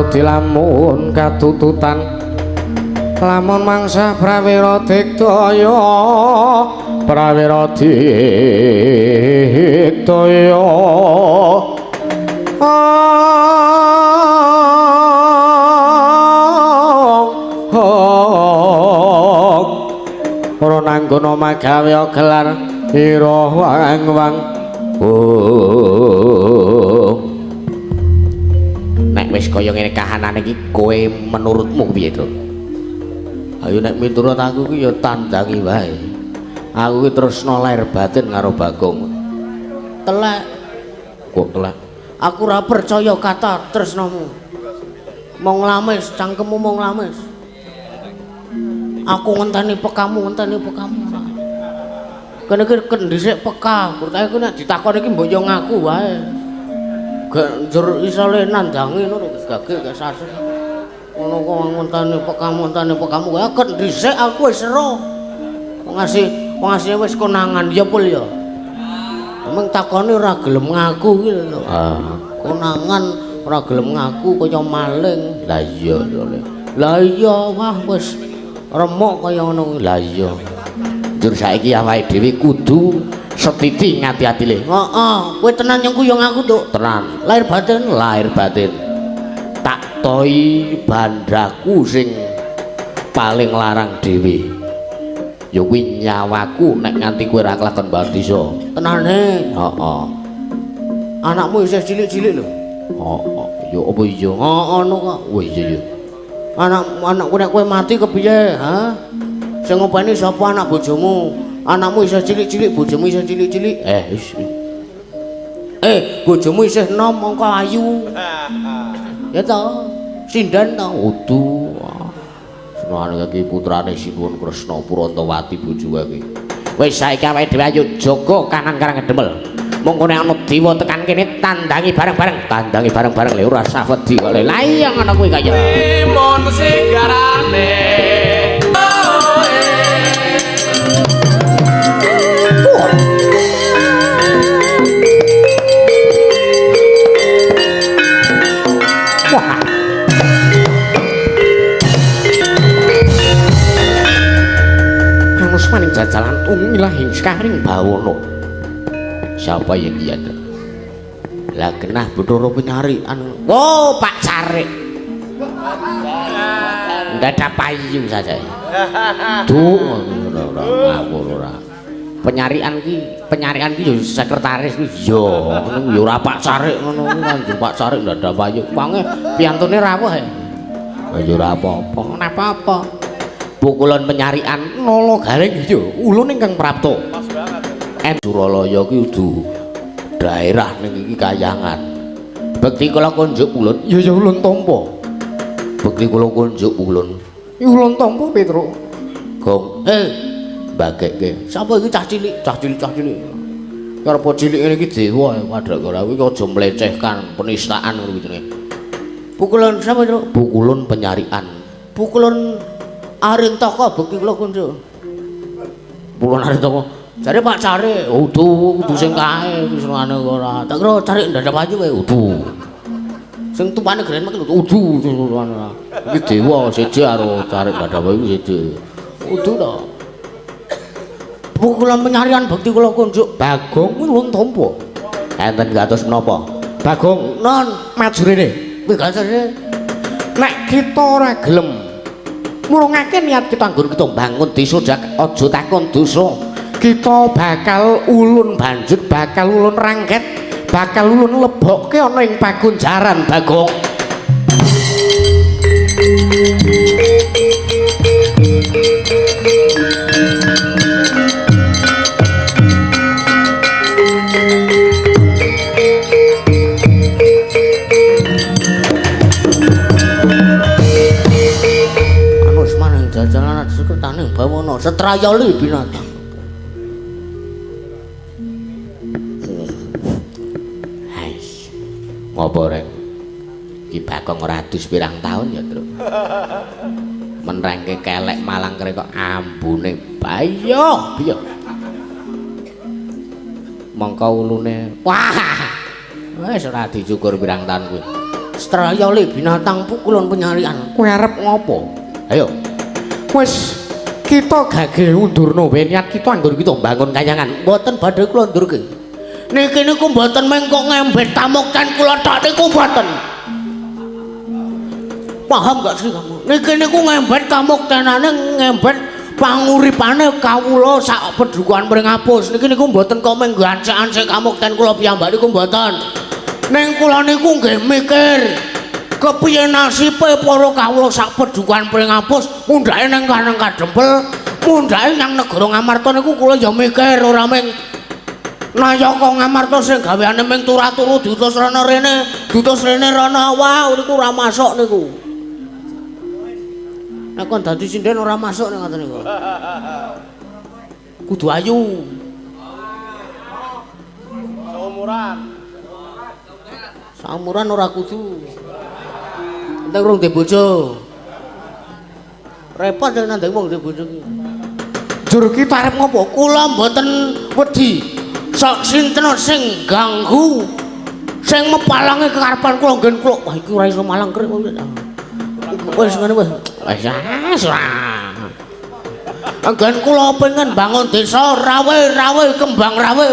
Dilamun katututan lamun mangsa prawira diktaya prawira diktaya ora nanggono magawe gelar ira wang-wang. Oh, nek wis kaya ngene kahanane iki kowe menurutmu piye, Tru? Ayo nek miturut aku ki ya tandangi wae. Aku ki tresna lahir batin karo Bagong. Telek. Kok telek? Aku ora percaya kata tresnamu. Mong lamis, cangkemmu mong lamis. Aku ngenteni pekamu, ngenteni pekamu. Kene iki kendhisik peka, berarti aku nek ditakoni iki mbok yo ngaku wae. Gak njur isole nandangi ngono gage gak sasar. Ngono kok ngenteni pekamu, ngenteni pekamu. Ya kendhisik aku wis ero. Wong asih wis konangan ya pul ya. Emang takone ora gelem ngaku iki lho. Ah, konangan ora gelem ngaku kaya maling. Lah iya lho. Lah iya wah wis remuk kaya ngono kuwi. Lah iya. Njur saiki awake dhewe kudu setiti ngati-ati le. Heeh, kowe tenan nyengku yo ngaku, Tuk. Tenan. Lahir batin, lahir batin. Tak toi bandaku sing paling larang dhewe. Ya kuwi nyawaku nek nganti kowe ora kelakon bangun desa. Tenane? Heeh. Anakmu isih cilik-cilik lho. Heeh. Ya apa iya? Ngono kok. Wah iya iya. Anak-anakku nek kowe mati kepiye, ha? Sing ngopeni sapa anak bojomu? Anakmu isih cilik-cilik, bojomu isih cilik-cilik. Eh, wis. Eh, bojomu isih enom mongko ayu. Ya to. Sinden to? Udu. Senengane iki putrane Sinuwun Kresna Purantawati bojo iki. Wis saiki awake dhewe ayo jaga kanan karang kedemel. Mongko nek ana dewa tekan kene tandangi bareng-bareng, tandangi bareng-bareng le ora usah wedi kok le. Lah iya ngono kuwi kaya. Timun sigarane. Wah. Kanusmaning jajalan ungilahing sekaring bawana. Siapa yang dia? Lah genah Bathara penyarian. Oh, Pak Carik. Ndadak payu saja. Duh, ora ngawur ora. Penyarian ki ya sekretaris ki ya, ngono ya ora Pak Carik ngono kuwi kan Pak Carik ndadak payu. Pange piyantune rawuh e. Ya ora apa-apa, Ora apa-apa. Pukulan penyarian Nala garing ya ulun ingkang prapta. Pas banget. En Suralaya ki kudu daerah ning iki kayangan. Bekti kula kunjuk ulun, Ya ya ulun tampa. bekti kula kunjuk ulun. Ya ulun tampa Petruk. Gong, bagekke. Sapa iki cah cilik? Cah cilik, cah cilik. Arep cilik ngene iki dewa padha ora kuwi aja mlecehkan penistaan ngono kuwi jenenge. Pukulan sapa, Truk? Pukulun penyarian. Pukulun Arintaka bekti kula kunjuk. Pukulun Arintaka. Jare Pak Carik, udu kudu sing kae wis senengane ora. Tak kira Carik ndadak payu kowe udu. Sing tumpane gren mek udu senengane ora. Iki dewa siji karo Carik ndadak payu siji. Udu to. Pukulan penyarian bekti kula kunjuk. Bagong ulun tampa. Enten kados menapa? Bagong Non, maju rene. kuwi gasane Nek kita ora gelem murungake niat kita anggon kita bangun desa jak aja takon dosa. Kita bakal ulun banjut, bakal ulun rangket, bakal ulun lebokke ana ing pakunjaran Bagong. Anus maning jajalan sekretaning bawana setrayali binatang. Hais. Ngopo rek? Ki Bagong ora adus pirang taun ya, Truk. Menrengke kelek malang kere kok ambune bayoh biyo. Mongko ulune. Wah. Wis ora dicukur pirang taun kuwi. Setrayali binatang pukulun penyarian. Kowe arep ngopo? Ayo. Wis kita gage undurna wae niat kita anggon kita bangun kayangan. Mboten badhe kula ndurke. Niki niku mboten mung kok ngembet tamukten kula tok niku mboten. Paham gak sih kamu? Niki niku ngembet kamuktenane ngembet panguripane kawula sak pedukuhan Pringapus. Niki niku mboten kok mung gancik-ancik kamukten kula piyambak niku mboten. Ning kula niku nggih mikir kepiye nasibe para kawula sak pedukuhan Pringapus mundhake ning Kanang Kadempel, mundhake nang negara Ngamarta niku kula ya mikir ora mung Nayaka Ngamarta sing gaweane mung turu-turu diutus rono rene, diutus rene rono. Wah, niku ora masuk niku. Nek kon dadi sinden ora masuk nek ngoten niku. Kudu ayu. Seumuran. Saumuran ora kudu. Entek urung duwe bojo. Repot nek nandheng wong duwe bojo ki. Jur kita arep ngopo? Kula mboten wedi. Sok sinten sing ganggu sing mepalangi kekarepan kula nggen kula. Wah iki ora iso malang krek. Wis ngene wis. Wis ora. Anggen kula pengen bangun desa rawe-rawe kembang rawe.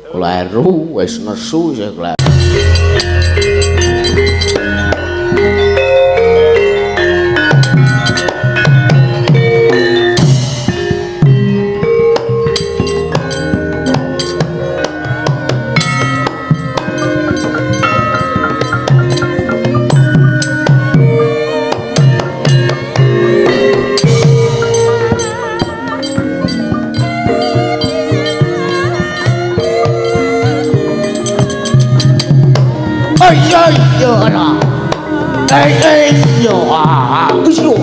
Kleru wis nesu isih kleru. Iya iya lah. Iya ah. Iya.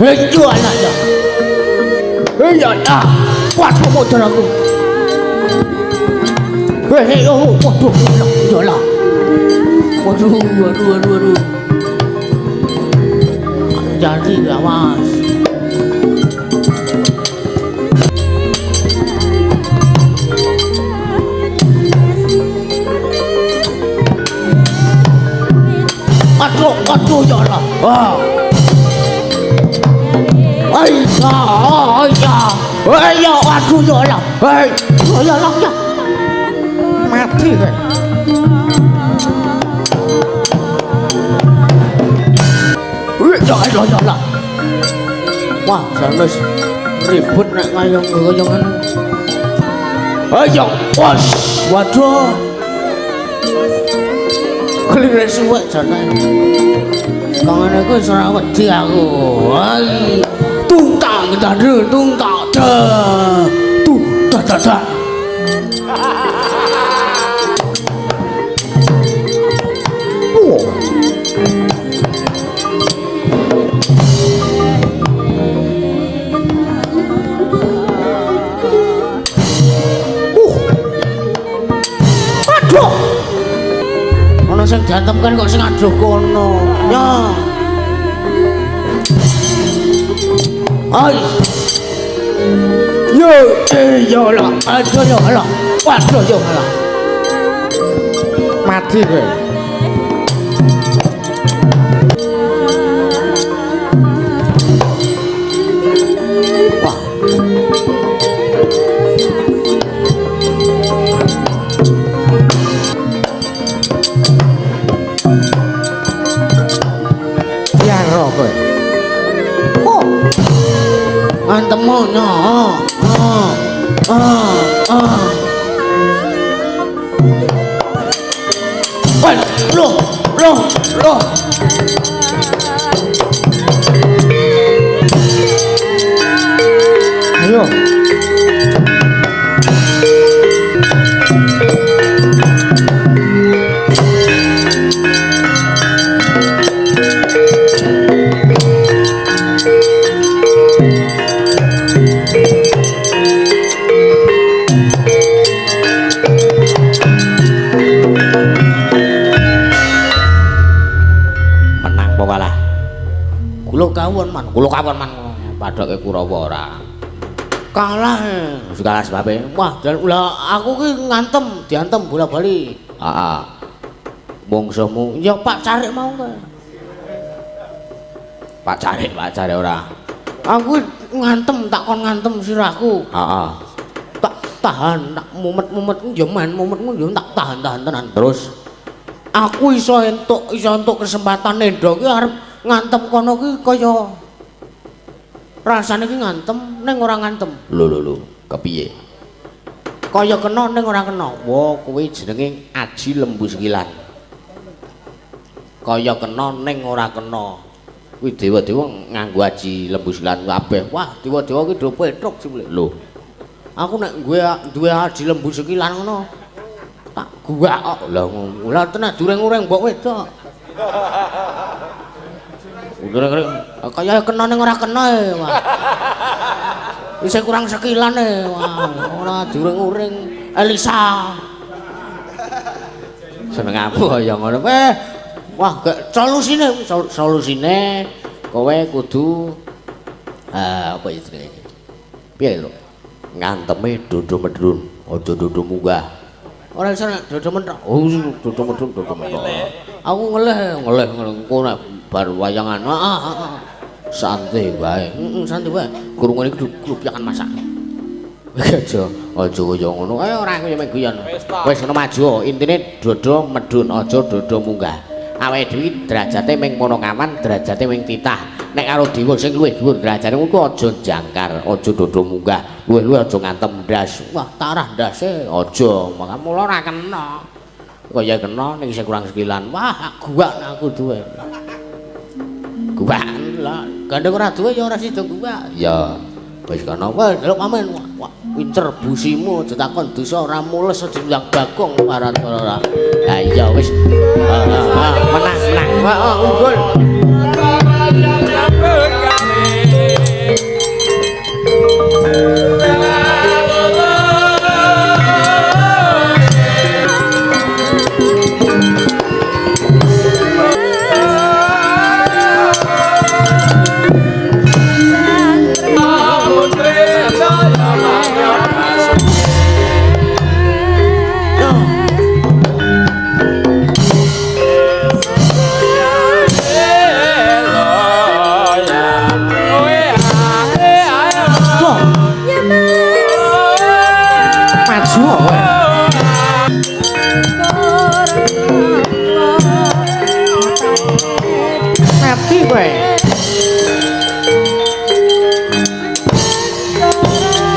Iya lah ya. Iya lah. Waduh motor aku. Hei, oh, waduh, iya lah. Waduh, waduh, waduh, waduh. Jadi awas. Aduh, aduh, ya Allah. Ah. Aiya, aiya. Aiya, aduh, ya Allah. Hei, ya Allah, ya. Mati kowe. Ya Allah, ya Allah. Wah, sanes ribut nek kaya kaya ngono. Ayo, was. Waduh. Kelire suwek jane. Kangane iku wis ora wedi aku. Ai, tung tak tandhe, tung tak da. Tung da da da. Aduh. Ono sing diantem kan kok sing aduh kono. Ya. Ai. Yo, yo lah. Aduh yo lah. Waduh yo lah. Mati kowe. Wah. Biaro kowe. Oh. Ngantemo no. Ah. Ah. Ah. Wah, loh, loh, loh. Ayo. Menang apa kalah? Kula kawon man, kula kawon man padake Kurawa ora. Kalah. Wis kalah sebabe. Wah, lah aku ki ngantem, diantem bola-bali. Heeh. Mungsuhmu ya Pak Carik mau kae. Pak Carik, Pak Carik ora. Aku ngantem, tak kon ngantem sirahku. Heeh. Tak tahan, tak mumet-mumet ya men, mumetmu ya tak tahan-tahan tenan. Terus aku iso entuk kesempatan nendo ki arep ngantem kono ki kaya rasane ki ngantem ning ora ngantem. Lho lho lho, kepiye? Kaya kena ning ora kena. Wah, kuwi jenenge aji lembu sekilan. Kaya kena ning ora kena. Kuwi dewa-dewa nganggo aji lembu sekilan kabeh. Wah, dewa-dewa ki do petruk jebule. Lho. Aku nek duwe aji lembu sekilan ngono tak guwak kok. Lah ngono. Lah tenan dureng-ureng mbok wedok. Ureng-ureng kaya kena ning ora kena e, wah. Isih kurang sekilan e, wah. Ora dureng-ureng Elisa. Seneng aku kaya ngono. Wah, gak solusine, solusine kowe kudu apa jenenge? Piye lho? Nganteme dodo medhun, aja dodo munggah. Ora iso nek dodo menthok. Oh, dodo medhun, dodo menthok. Aku ngelih, ngelih engko nek bar wayangan. Heeh. Santai wae. Heeh, santai wae. Kurungane iki klupyakan masak. Aja, aja kaya ngono. Ora aku ya mek guyon. Wis ngono maju. Intine dodo medhun, aja dodo munggah. Awake dhewe derajate ming Ponokawan, derajate ming titah. Nek karo dewa sing luwih dhuwur derajate kuwi aja jangkar, aja dodo munggah, luwih-luwih aja ngantem ndas. Wah, tarah ndase aja, maka mula ora kena. Kaya kena ning isih kurang sekilan. Wah, guwak aku duwe. Guwak lah, gandeng ora duwe ya ora sida guwak. Ya. Wis kono wae delok pamen. Wah, pinter busimu aja takon dosa ora mules aja ndang Bagong parat ora. Ha iya wis. Menang menang. Heeh unggul.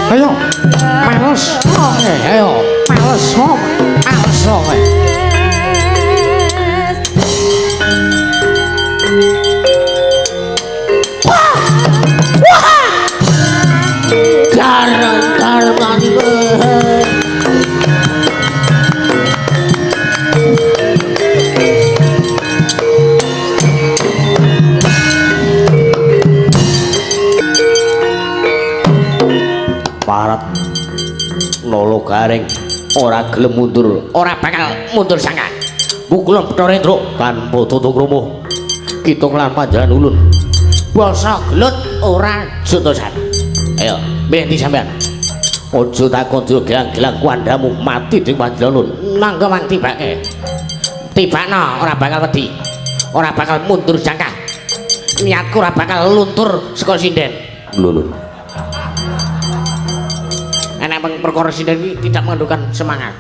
Ayo, males. Ayo, males. Males kowe. Dar mati kowe. Parat Nolo Gareng ora gelem mundur, ora bakal mundur sangka. Pukulan Bathara Indra tanpa tutung krumuh. Kitung lan panjenengan ulun. Basa gelut ora jotosan. Ayo, milih ndi sampean? Aja takon gelang-gelang kuandhamu mati dening panjenengan ulun. Mangga mang tibake. Tibakno ora bakal wedi. Ora bakal mundur jangka. Niatku ora bakal luntur saka sinden. Lho lho. Enek perkara sinden iki tidak mengendurkan semangat.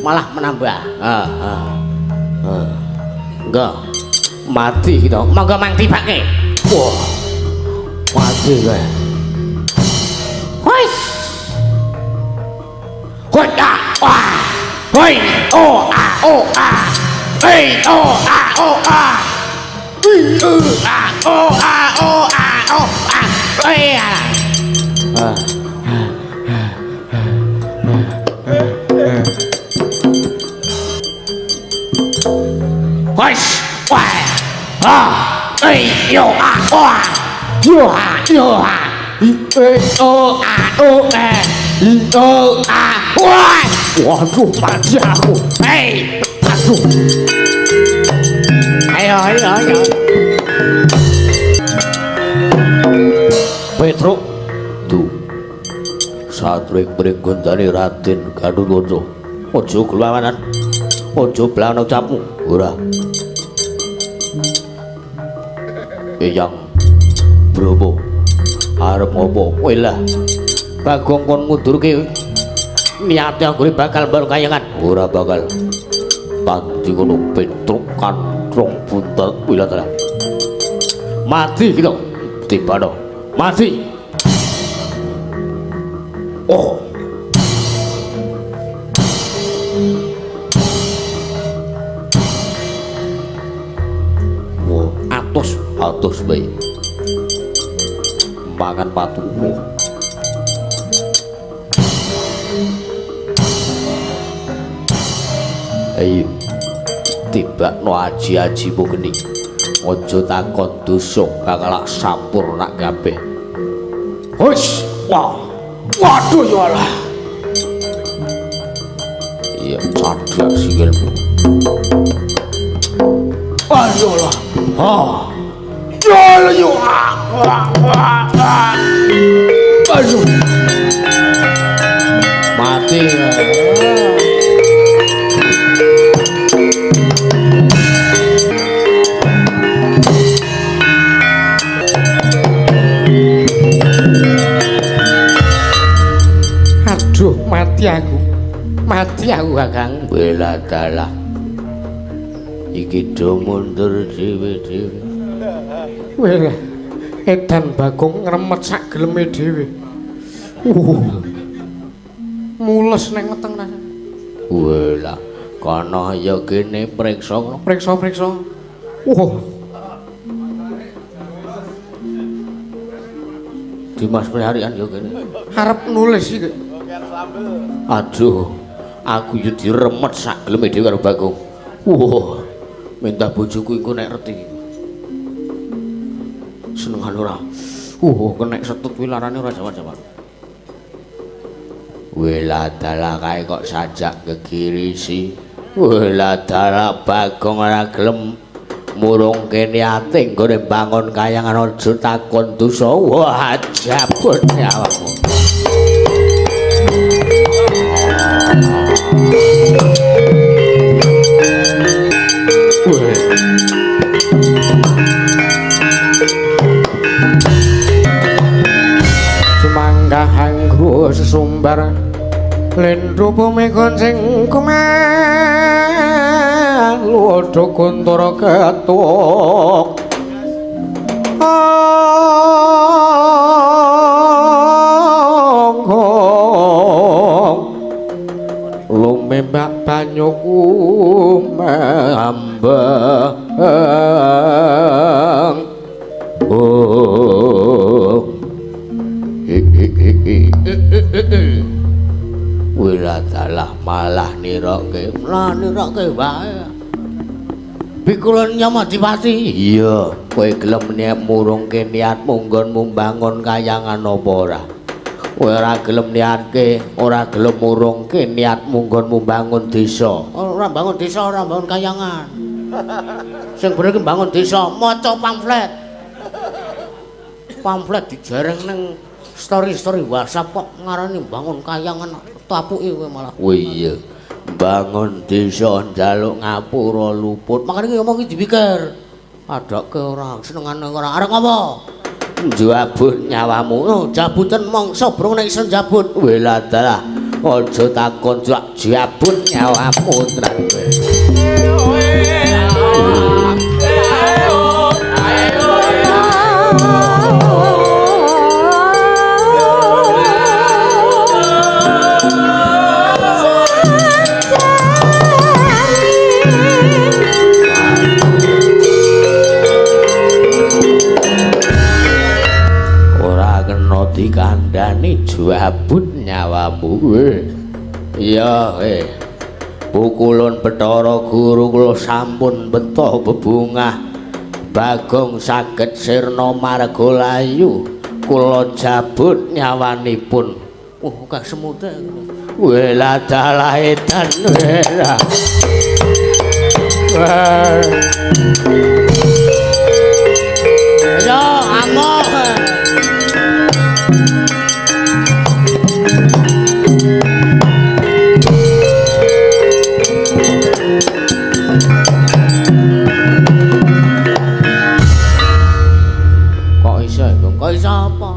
Malah menambah. Enggak. Mati kita. Monggo mang tibake. Wah. Mati kowe. Hoi. Hoi ah. Wah. Hoi o a o a. Hei o a o a. I u a o a o a o a. Hoi ah. Hoi. Wah. Ah. Hei yo a o a. Yo a yo a. I e o a o e. I o a. Wah. Waduh mati aku. Hei, aduh. Ayo ayo ayo. Petruk tu. Satring pring gondane Raden Gatotkaca. Aja kelawanan. Aja blano ucapmu. Ora. Eyang Bromo arep ngopo? Kowe lah. Bagong kon ngundurke niate anggone bakal baru kayangan. Ora bakal. Pati ngono Petruk kantrong buntet wilatara. Mati kita. Tibano. Mati. Oh. Wah, atos, atos bae. Mangan patu. Wah. Ayo tibakno aji-ajimu geni. Aja takon dosa bakal sampurna kabeh. Hush, wah. Waduh ya Allah. Iya, cadhak sikilmu. Ayo Allah. Ah. Ya Allah yo. Aduh. Mati. Aduh, mati aku. Mati aku, Kakang. Bela dalah. Iki do mundur dhewe-dhewe. Weh, edan Bagong ngremet sak geleme dhewe. Mules nang weteng rasane. Welah, kono ya kene priksa. Priksa-priksa. Dimas Priharian yo kene. Arep nulis iki. Aduh, aku yo diremet sak geleme dhewe karo Bagong. Wah, minta bojoku iku nek reti. Senengan ora. Kenek setut kuwi larane ora jawa-jawa. Weladalah kae kok sajak gegirisi. Weladalah Bagong ora gelem murungke niate nggone bangun kayangan aja takon dosa. Wah, jabut awakmu. Sumangga hanggo sesumbar lindhu bumi gonceng kumelu ada kuntara ketuk angong lumembak banyu kumambang. Oh, wiladalah malah niroke, lah niroke wae. Pikulun Yamadipati. Iya, kowe gelem niat murungke niatmu nggonmu mbangun kayangan apa ora? Kowe ora gelem niatke, ora gelem murungke niatmu nggonmu mbangun desa. Ora mbangun desa, ora mbangun kayangan. Sing bener ki mbangun desa, maca pamflet. Pamflet dijareng ning story-story WhatsApp kok ngarani mbangun kayangan, tapuki kowe malah. Oh iya. Bangun desa njaluk ngapura luput. Makane ki ngomong ki dipikir. Adake ora senengane ora arep apa? Njabut nyawamu. Oh, jabutan mangsa brung nek iso njabut. Weladalah aja takon jak jabut nyawamu tenan kowe. Dikandani jabut nyawamu. Iya, Pukulun Bathara Guru kula sampun beto bebungah. Bagong saged sirna marga layu. Kula jabut nyawanipun. Kah semute. Weladalah edan. Ayo amok. Kok iso, Gong? Kok iso apa?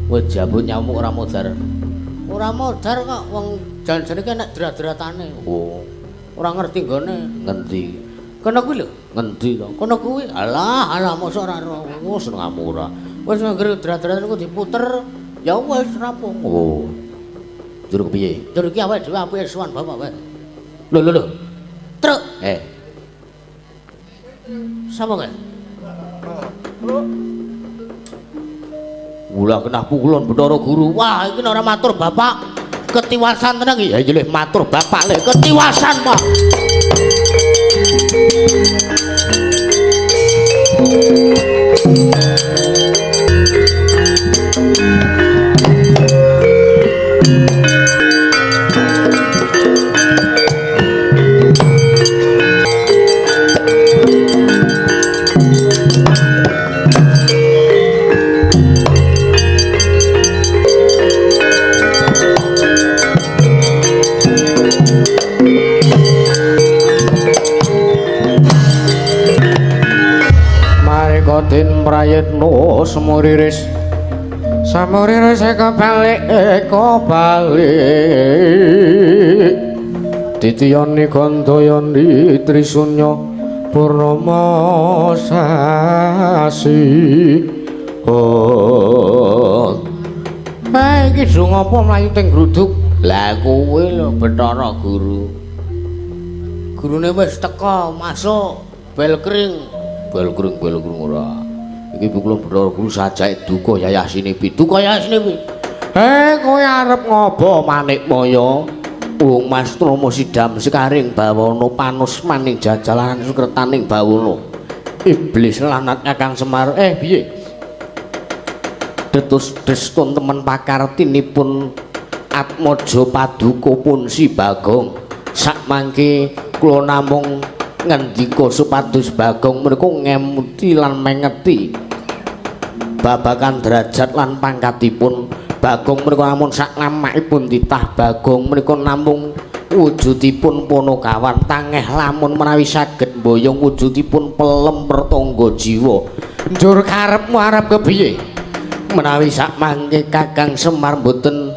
Kowe jabut nyamuk ora modar. Ora modar kok wong jan-jane ki nek drat-dratane. Oh. Ora ngerti nggone. Ngendi? Kono kuwi lho, ngendi to? Kono kuwi. Alah, alah mosok ora ro. Wis ngamuk ora. Wis anggere drat-dratane ku diputer, ya wis rampung. Oh. Jur kepiye? Jur iki awake dhewe apike sowan bapak wae. Lho lho lho. Truk. Sapa kae? Mula kena pukulun Bathara Guru. Wah, iki ora matur bapak. Ketiwasan tenan iki. Ya iya matur bapak le, ketiwasan, Pak. Den prayitno semuriris samuriris eka balik eka balik titiyani gandayani trisunya purnama sasi. Oh, iki do ngopo mlayu teng gruduk? Lah kuwi lho Bathara Guru. Gurune wis teka masuk bel kring. Bel kring ora. Iki kula Bathara Guru sajake duka Yayah Sinipi. Duka Yayah Sinipi. Kowe arep ngopo Manikmaya? Wong Mas Trama sidam sekaring bawana panusmaning jajalan sukretaning bawana. Iblis lanat Kakang Semar. Piye? Detus destun temen pakartinipun Atmaja Paduka Punsi Bagong. Sakmangke kula namung ngendika supados Bagong menika ngemuti lan mengeti babagan derajat lan pangkatipun. Bagong menika namung saklamakipun titah Bagong menika namung wujudipun Ponokawan tangeh lamun menawi saged mboyong wujudipun pelem pertangga jiwa. Njur karepmu arep kepiye? Menawi sakmangke Kakang Semar mboten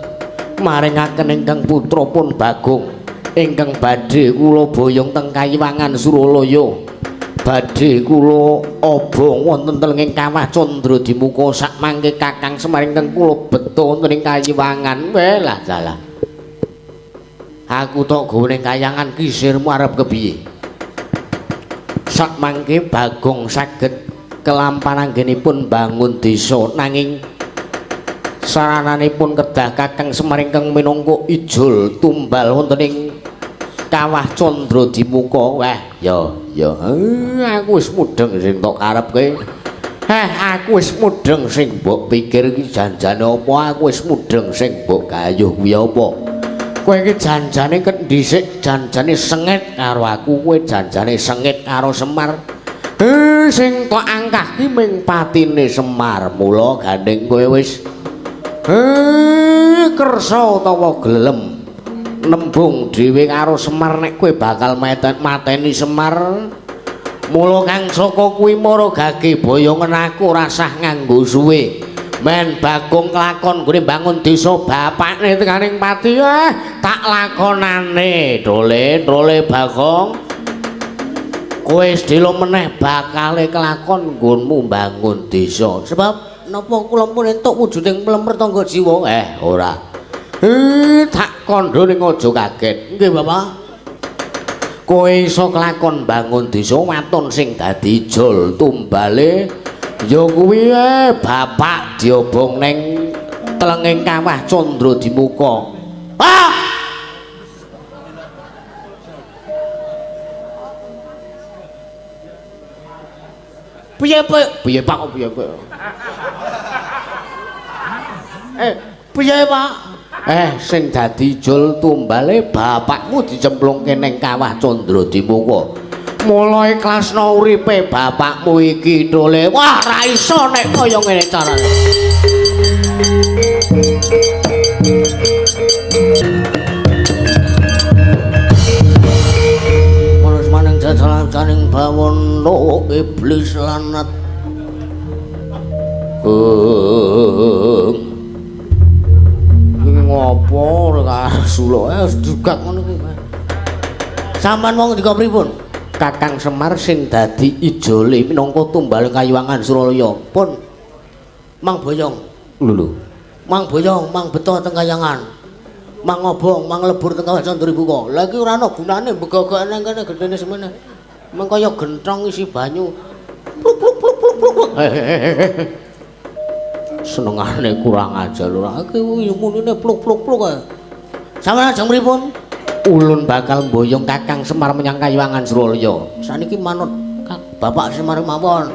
maringaken ingkang putra pun Bagong ingkang badhe kula boyong teng Kayiwangan Suralaya, badhe kula obong wonten tenging Kawah Candra Dimuka. Sakmangke Kakang Semar ingkang kula beto wonten ing Kayiwangan. Welah dalah, aku tok gawe ning kayangan kisirmu arep kepiye? Sakmangke Bagong saged kelampan anggenipun bangun desa, nanging sarananipun kedah Kakang Semar ingkang minangka ijol tumbal wonten ing Kawah Candra Dimuka. Wah, ya ya, aku wis mudheng sing tok karepke. Aku wis mudheng sing mbok pikir iki janjane apa? Aku wis mudheng sing mbok gayuh kuwi apa? Kowe iki janjane ket dhisik janjane sengit karo aku, kowe janjane sengit karo Semar. Sing tok angkah ki ming patine Semar. Mula gandeng kowe wis kersa utawa gelem nembung dhewe karo Semar nek kowe bakal mateni Semar. Mula kang saka kuwi mara gage boyongen aku rasah nganggo suwe. Men Bagong kelakon nggone bangun desa bapakne tekaning pati. Tak lakonane. Dole Bagong. Kowe sedhela meneh bakale kelakon nggonmu bangun desa. Sebab napa kula pun entuk wujuding pelem pertangga jiwa? Ora. Tak kandha ning aja kaget. Nggih, Bapak. Kowe iso kelakon bangun desa waton sing dadi ijol tumbale ya kuwi bapak diobong ning telenging Kawah Candra Dimuka. Ah! Piye, Pak? Piye, Pak? Piye, Pak? Piye, Pak? Sing dadi ijol tumbale bapakmu dicemplungke ning Kawah Candra Dimuka. Mula ikhlasno uripe bapakmu iki dole. Wah, ra iso nek kaya ngene carane. Manus maning jajalan bawana iblis lanat. Iki ngopo ora suluk dugak ngono kuwi. Sampeyan wong ndika pripun? Kakang Semar sing dadi ijole minangka tumbal Kayiwangan Suralaya. Pun mang boyong. Lho. Mang boyong, mang beto teng kayangan. Mang obong, mang lebur teng Kawah Candra Dimuka. Lah iki ora ana gunane begogok nang kene gendene semene. Meng kaya gentong isi banyu. Pluk pluk pluk pluk pluk. Senengane kurang ajar ora. Iki munine pluk pluk pluk kae. Sampeyan ajeng pripun? Ulun bakal mboyong Kakang Semar menyang Kayiwangan Suralaya. Saniki manut Bapak Semar mawon.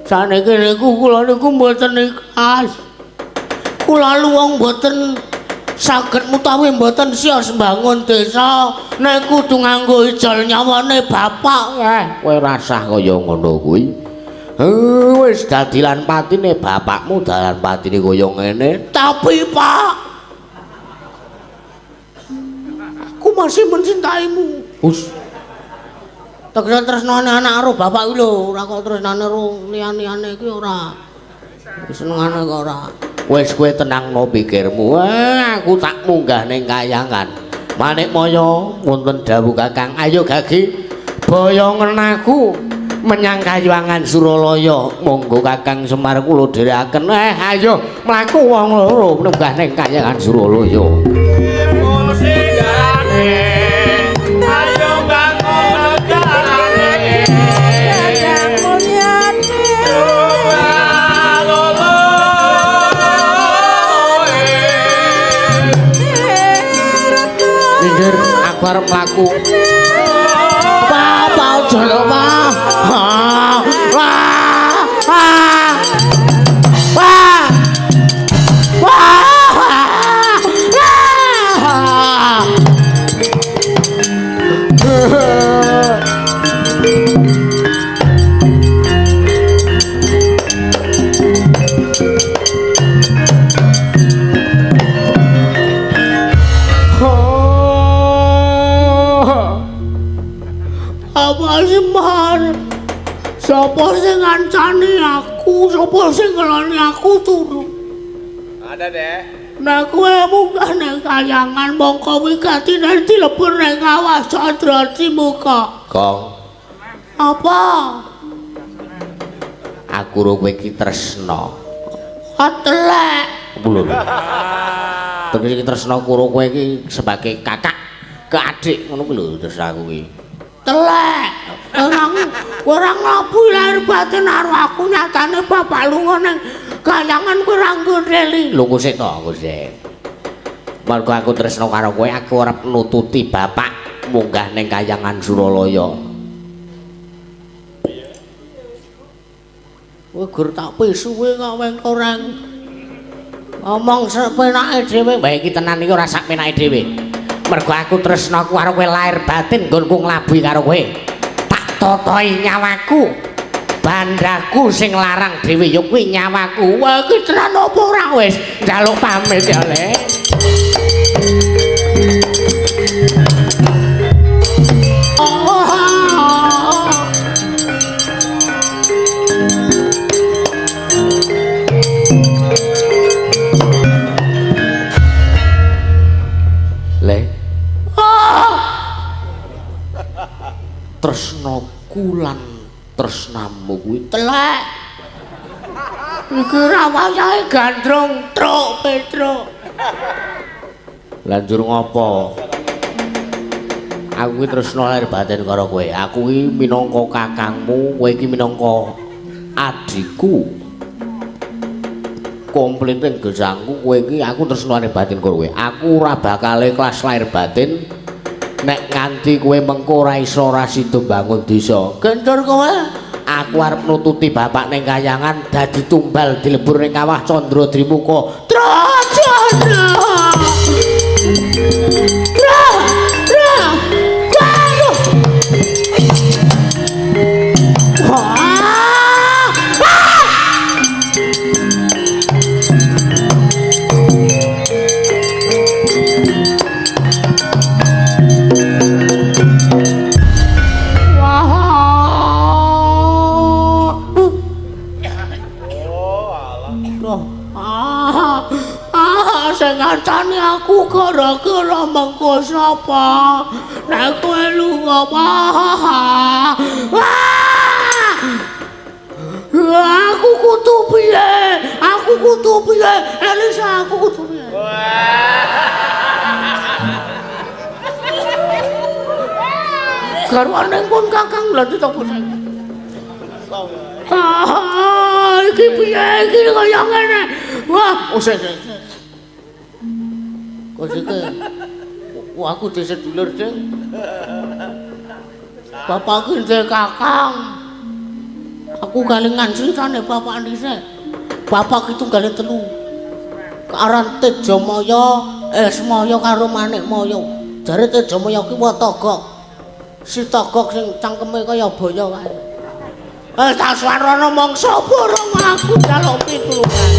Saniki niku kula niku mboten ikhlas. Kula luwung mboten saged mutawi mboten sios mbangun desa nek kudu nganggo ijol nyawane bapak. Kowe rasah kaya ngono kuwi. Wis dadi lan patine bapakmu dalan patine kaya ngene. Tapi Pak, aku masih mencintaimu. Hus. Tegese tresnane anak karo bapak kuwi lho, ora kok tresnane karo liyan-liyane iki ora. Senengane kok ora. Wis kowe tenangno pikirmu. Aku tak munggah ning kayangan. Manikmaya wonten dawuh Kakang. Ayo Gagi, boyongen aku menyang Kayiwangan Suralaya. Monggo Kakang Semar kula dherekaken. Ayo mlaku wong loro munggah ning Kayangan Suralaya. Ayo bangun negarane. Dadang mulyane. Minggir, aku arep mlaku. Pak, Pak, aja lho, Pak. Ah, ah, ah. Wah. Wah. Ah. Apa sih, Mar? Sapa sing ngancani aku? Sapa sing ngeloni aku turu? Ada deh. Nek kowe munggah nang kayangan mongko wigatine dilebur nang kawah Candra Cimuka. Kong, Apa? aku ro kowe iki tresna. Atelek. Lho. Terus iki tresna karo kowe iki sebagai kakak ke adik ngono kuwi lho terus aku iki. Telek. Ora nglabu lahir batin karo aku nyatane bapak lunga nang kayangan kowe ora nggondheli. Lho kok sik to, aku sik. Mergo aku tresna karo kowe, aku arep nututi bapak munggah ning kayangan Suralaya. Kowe gur tak pisuwe kok wengkoreng. Ngomong sepenake dhewe. Mbah iki tenan iki ora sak penake dhewe. Mergo aku tresna karo kowe lahir batin nggonku nglabuhi karo kowe. Tak totoi nyawaku. Bandaku sing larang dhewe ya kuwi nyawaku. Wah iki tenan apa ora Wis njaluk pamit ya, Le. Le. Tresnaku lan tresnamu kuwi Telek. Iki ra wayahe gandrung truk Petruk. Lanjur ngopo? Aku ki tresna lahir batin karo kowe. Aku ki minangka kakangmu, kowe iki minangka adhiku. Komplit ing gesangku, kowe iki aku tresna lahir batin karo kowe. Aku ora bakal ikhlas lahir batin nek nganti kowe mengko ora iso ora sida bangun desa. Gentur kowe. Aku arep nututi bapak ning kayangan dadi tumbal dilebur ning kawah Candra Drimuka. Trajana. Tra, tra. Waduh. Wah. Ah! Wah. Oh, alah. Loh, sing ngancani aku gara-gara mengko sapa? Nek kowe lunga, wah. Wah! Aku kudu piye? Aku kudu piye? Elisa, aku kudu piye? Garwane pun kakang lha ditopo saiki. Ah, iki piye iki kaya ngene. Wah, oh sik sik. Kok sik. Wah, aku dhewe sedulur, Ding. Bapakku ndek kakang. Aku kalingan critane bapak dhisik. Bapak ki tunggale telu. Aran Tejamaya, Esmaya karo Manikmaya. Jare Tejamaya ki watagok. Si togok sing cangkeme kaya boyo kae. Eh tak swarana mangsa borong aku njaluk pitulungan.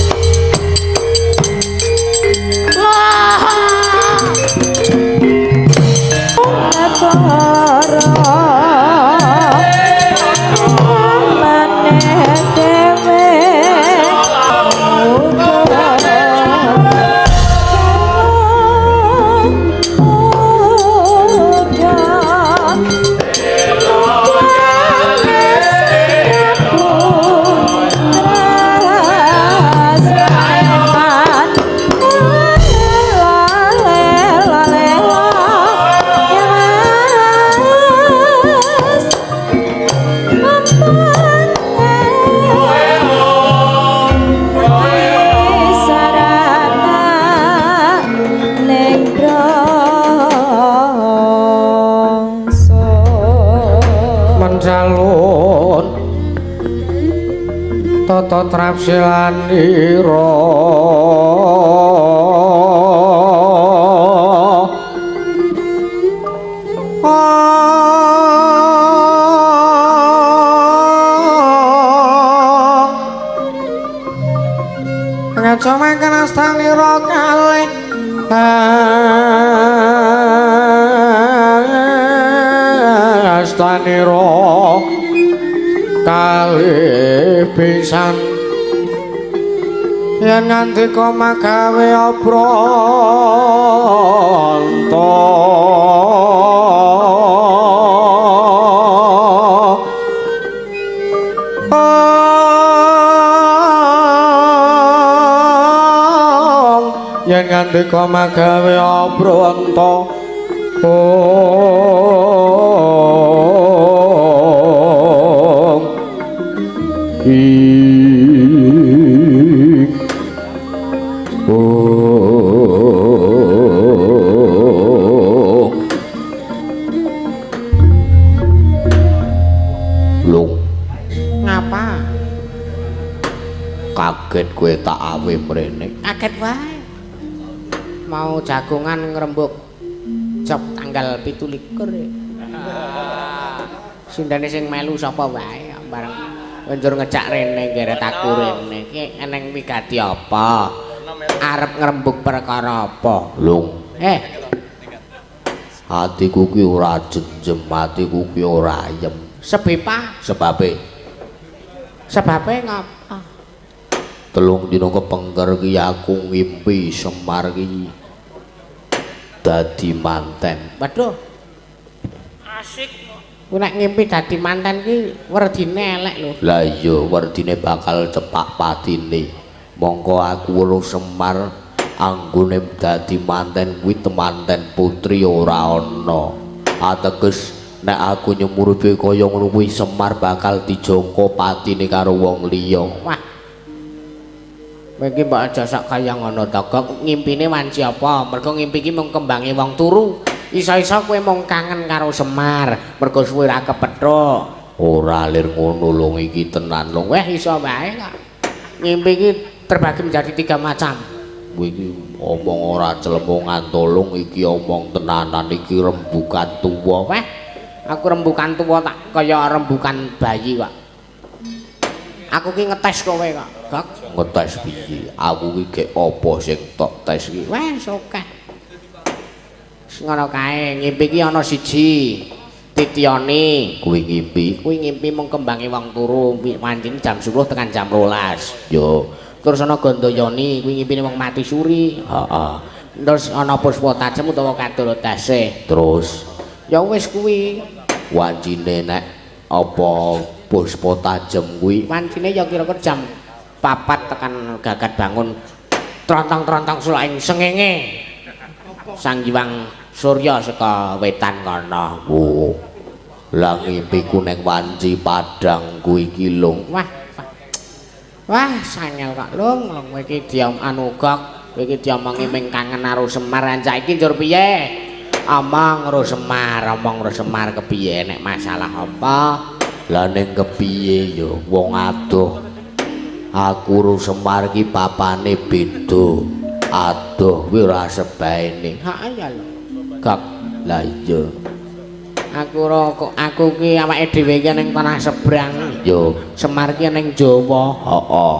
Wah! Maneh dhewe Jalun tata trapsilanira ngaca mangken astanira kalih astanira kalih pisan yen ngandika magawe obranta yen ngandika magawe obranta ong ing ong Lung, Ngapa? Kaget kowe tak awe mrene. Kaget wae. Mau jagongan ngrembug job tanggal 27 ya. Sindane sing melu sapa wae bareng njur ngejak rene geret aku rene. Iki eneng wigati apa? Arep ngrembug perkara apa? Lung, atiku ki ora jenjem, atiku ki ora ayem. Sebepa? Sebabe Sebabe ngapa? 3 dina kepengker ki aku ngimpi Semar ki dadi manten. Waduh. Asik. Kuwi nek ngimpi dadi manten ki werdine elek lho. Lah iya, werdine bakal cepak patine. Mongko aku weruh Semar anggone dadi manten kuwi temanten putri ora ana. Ateges nek aku nyumurupe kaya ngono kuwi Semar bakal dijangka patine karo wong liya. Wah. Kowe iki mbok aja sok kaya ngono to, Gok. Ngimpine wanci apa? Mergo ngimpi iki mung kembange wong turu. Iso-iso kowe mung kangen karo Semar, mergo suwe ra kepethuk. Ora lir ngono lho iki tenan lho. Weh iso wae kok. Ngimpi iki terbagi menjadi 3 macam. Kowe iki omong ora clemongan tolong, iki omong tenanan, iki rembukan tuwa. Weh, aku rembukan tuwa tak kaya rembukan bayi kok. Aku ki ngetes kowe kok, Gok. Ngetes piye? Aku ki gek apa sing tok tes iki? Wes akeh. Sing ngono kae, ngimpi ki ana siji. Titiyane Kuwi ngimpi. Kuwi ngimpi mung kembange wong turu, wancine jam 10 tekan jam 12. Yo, Terus ana Gandayani, kuwi ngimpine wong mati suri. Heeh. Terus ana Puspa Tajem utawa Kadara Dasih. Terus Ya wis kuwi. wancine nek apa Puspa Tajem kuwi Wancine ya kira-kira jam 4 tekan gagat bangun. Trontong-trontong sulak ing sengenge. Sang Hyang Surya saka wetan kono. Oh. Lah ngimpiku ning wanci padang kuwi iki lung. Wah. Wah, sangel kok lung, lung kowe iki diom anu Gok, kowe iki diomongi ming kangen karo Semar saiki njur piye? Omong karo Semar, omong karo Semar kepiye nek masalah apa? Lah ning kepiye ya wong adoh. Aku karo Semar iki papane beda. Adoh kuwi ora sebaene. Ha iya lho. Gok, Lah iya. aku ora kok aku ki awake dhewe iki ning tanah sebrang. Yo, Semar ki ning Jawa. Heeh.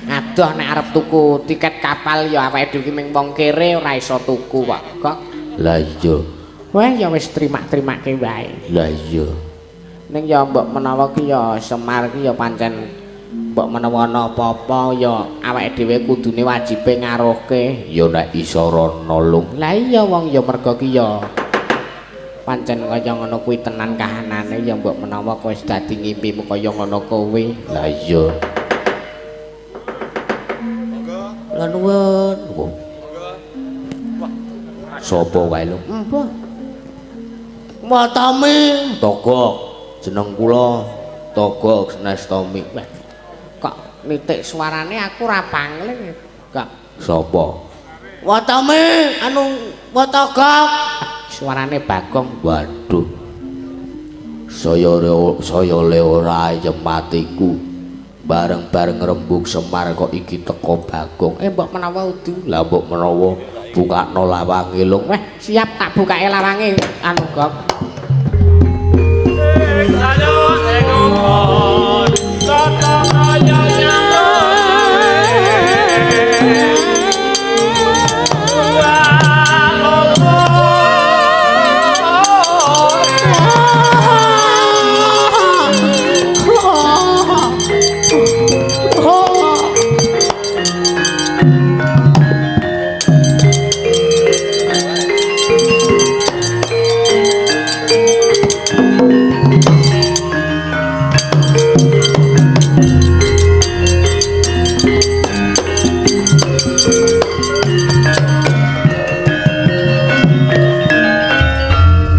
Adoh nek arep tuku tiket kapal ya awake dhewe ki ming wong kere ora iso tuku kok. Gok. Lah iya. Wah ya wis terima-terimake wae. Lah iya. Ning ya mbok menawa ki ya Semar ki ya pancen mbok menawa ana apa-apa ya awake dhewe kudune wajibe ngaruhke. Ya nek iso rono lung. Lah iya wong ya mergo ki ya pancen kaya ngono kuwi tenan kahanane ya mbok menawa kowe wis dadi ngimpimu kaya ngono kuwi. Lah iya. Lah nuwun. Sopo wae lho? Mbah. Watami Togok. Jeneng kula Togok Senestomi. Wah. Kok nitik suarane aku ora pangling. Kok sapa? Watami anu Watogok. Suarane Bagong. Waduh. Saya saya le ora ayem atiku. Bareng-bareng rembug Semar kok iki teko Bagong. Mbok menawa udu. Lah mbok menawa bukakno lawange lung. Weh, siap tak bukake lawange anu Gok.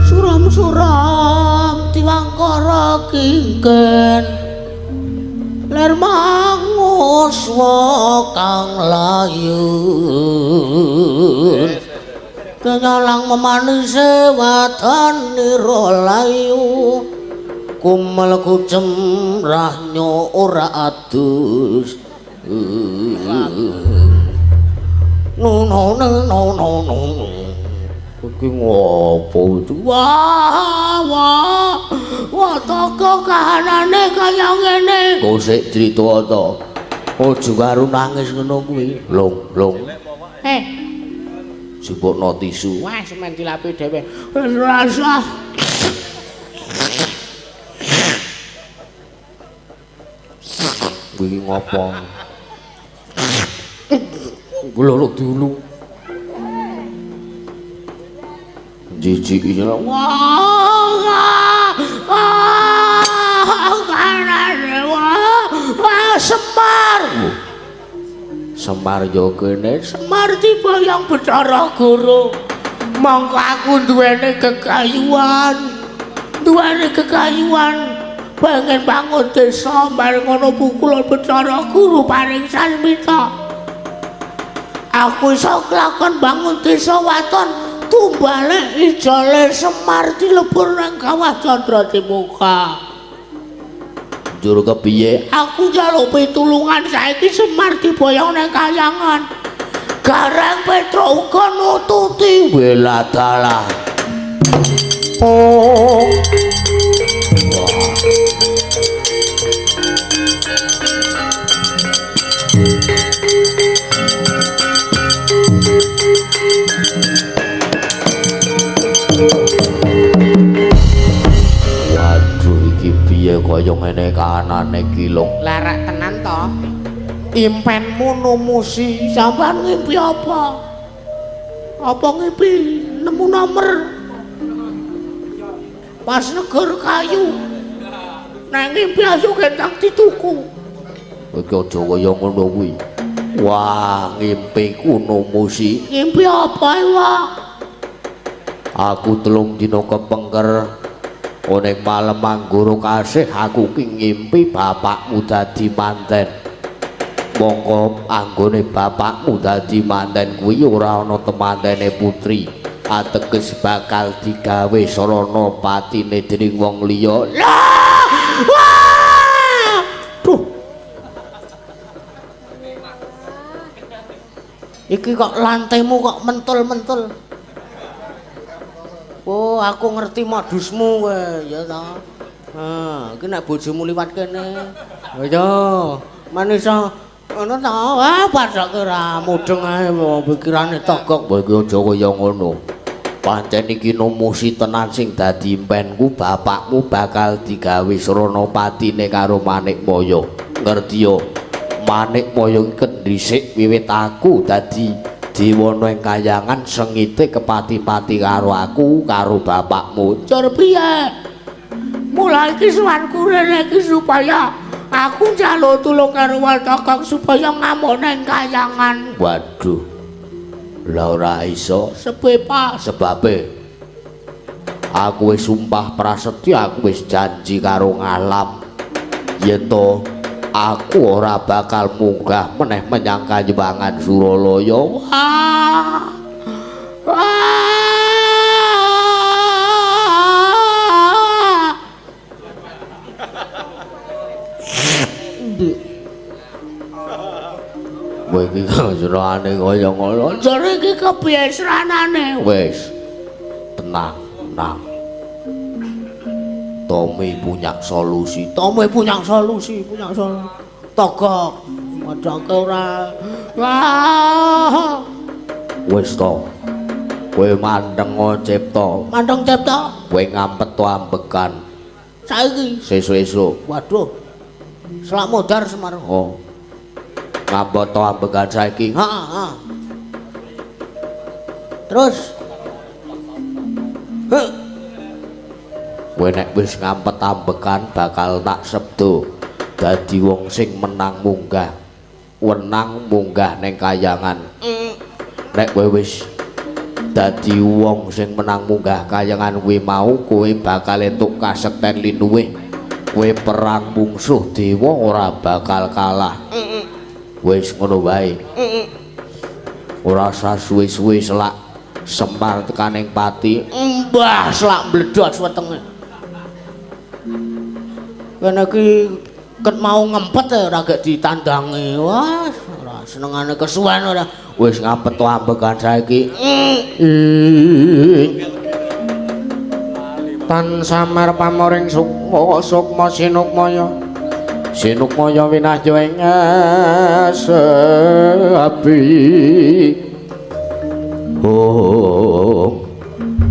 Suram-suram tiwangkara kingken ler manguswa kang layun kenyalang memanise wadanira layu kumel kucem rahnyo ora adus no no no no no no. Iki ngopo itu? Wah, wah. Wah, toko kahanane kaya ngene. Kok sik crita to? Aja karo nangis ngono kuwi. Long, long. Jupukno tisu. Wah, semen dilapi dhewe. Wis rasah. Kuwi ngopo? Lho dulu. Jijik iki. Wah, wah, Semar. Semar yo kene, Semar dibayang Bathara Guru. Mongko aku duweni kekayuan. Duweni kekayuan pengen bangun desa bareng ngono pukulan Bathara Guru paring sasmita. Aku iso kelakon bangun desa waton tumbale ijole Semar dilebur nang kawah Candra Dimuka. Njur kepiye? Aku njaluk pitulungan saiki Semar diboyong nang kayangan. Gareng Petro uga nututi. Weladalah. Oh. Waduh iki piye kaya ngene kahanane iki lho. Larak tenan to. Impenmu numusi. Sampeyan ngimpi apa? Apa ngimpi nemu nomor? Pas negur kayu. Nek ngimpi ayo kendang dituku. Iki aja kaya ngono kuwi. Wah, ngimpiku numusi. Ngimpi apa, Wak? Aku 3 dina kepengker ning malem Anggara Kasih aku ki ngimpi bapakmu dadi manten. Mongko anggone bapakmu dadi manten kuwi ora ana temantene putri. Ateges bakal digawe sarana patine dening wong liya. Lah! Wah! Duh. Iki kok lantaimu kok mentul-mentul. Oh, aku ngerti modusmu kowe, ya ta. Ha, iki nek bojomu liwat kene. Ya, manisa ngono ta. Wah, padake ora mudeng ae pikirane togok. Kowe iki aja kaya ngono. Pancen iki numusi tenan sing dadi impenku, bapakmu bakal digawe srana patine karo Manikmaya. Ngerti yo? Manikmaya iki kendhisik wiwit aku dadi dewana ing kayangan sengite kepati-pati karo aku karo bapakmu. Jur piye? Mulai iki suwanku rene iki supaya aku njaluk tulung karo Watokok supaya ngamuk ning kayangan. Waduh. Lah ora iso. Sepe, Pak? Sebabe aku wis sumpah prasetya, aku wis janji karo ngalam yen to aku ora bakal munggah meneh menyang Kayuwangan Suralaya. Wah. Wah. iki jenengane kaya ngono. Jare iki kepiye sranane? Wis. Tenang, tenang. Tommy punya solusi. Tommy punya solusi, punya solusi. Togok. Padake ora. Wah. Wis to. Kowe mandeng cipta. Mandeng cipta. Kowe ngampet to ambekan. Saiki sesuk-esuk. Waduh. Selak modar Semar. Oh. Ngampet to ambekan saiki. Heeh. Terus. Heh. Kowe nek wis ngampet ambekan bakal tak sebdo dadi wong sing menang munggah. Wenang munggah ning kayangan. Nek kowe wis dadi wong sing menang munggah kayangan kuwi mau, kowe bakal entuk kasekten linuwih. Kowe perang mungsuh dewa ora bakal kalah. Wis ngono wae. Ora usah suwe-suwe selak Semar tekaning pati. Mbah selak mbledhos wetenge. Kene iki ket mau ngempet ora gek ditandangi. Wah, ora senengane kesuwen ora. Wis ngampet to ambekan saiki. Tan samar pamoring sukma sukma sinukmaya. Sinukmaya winahya ing api. Oh.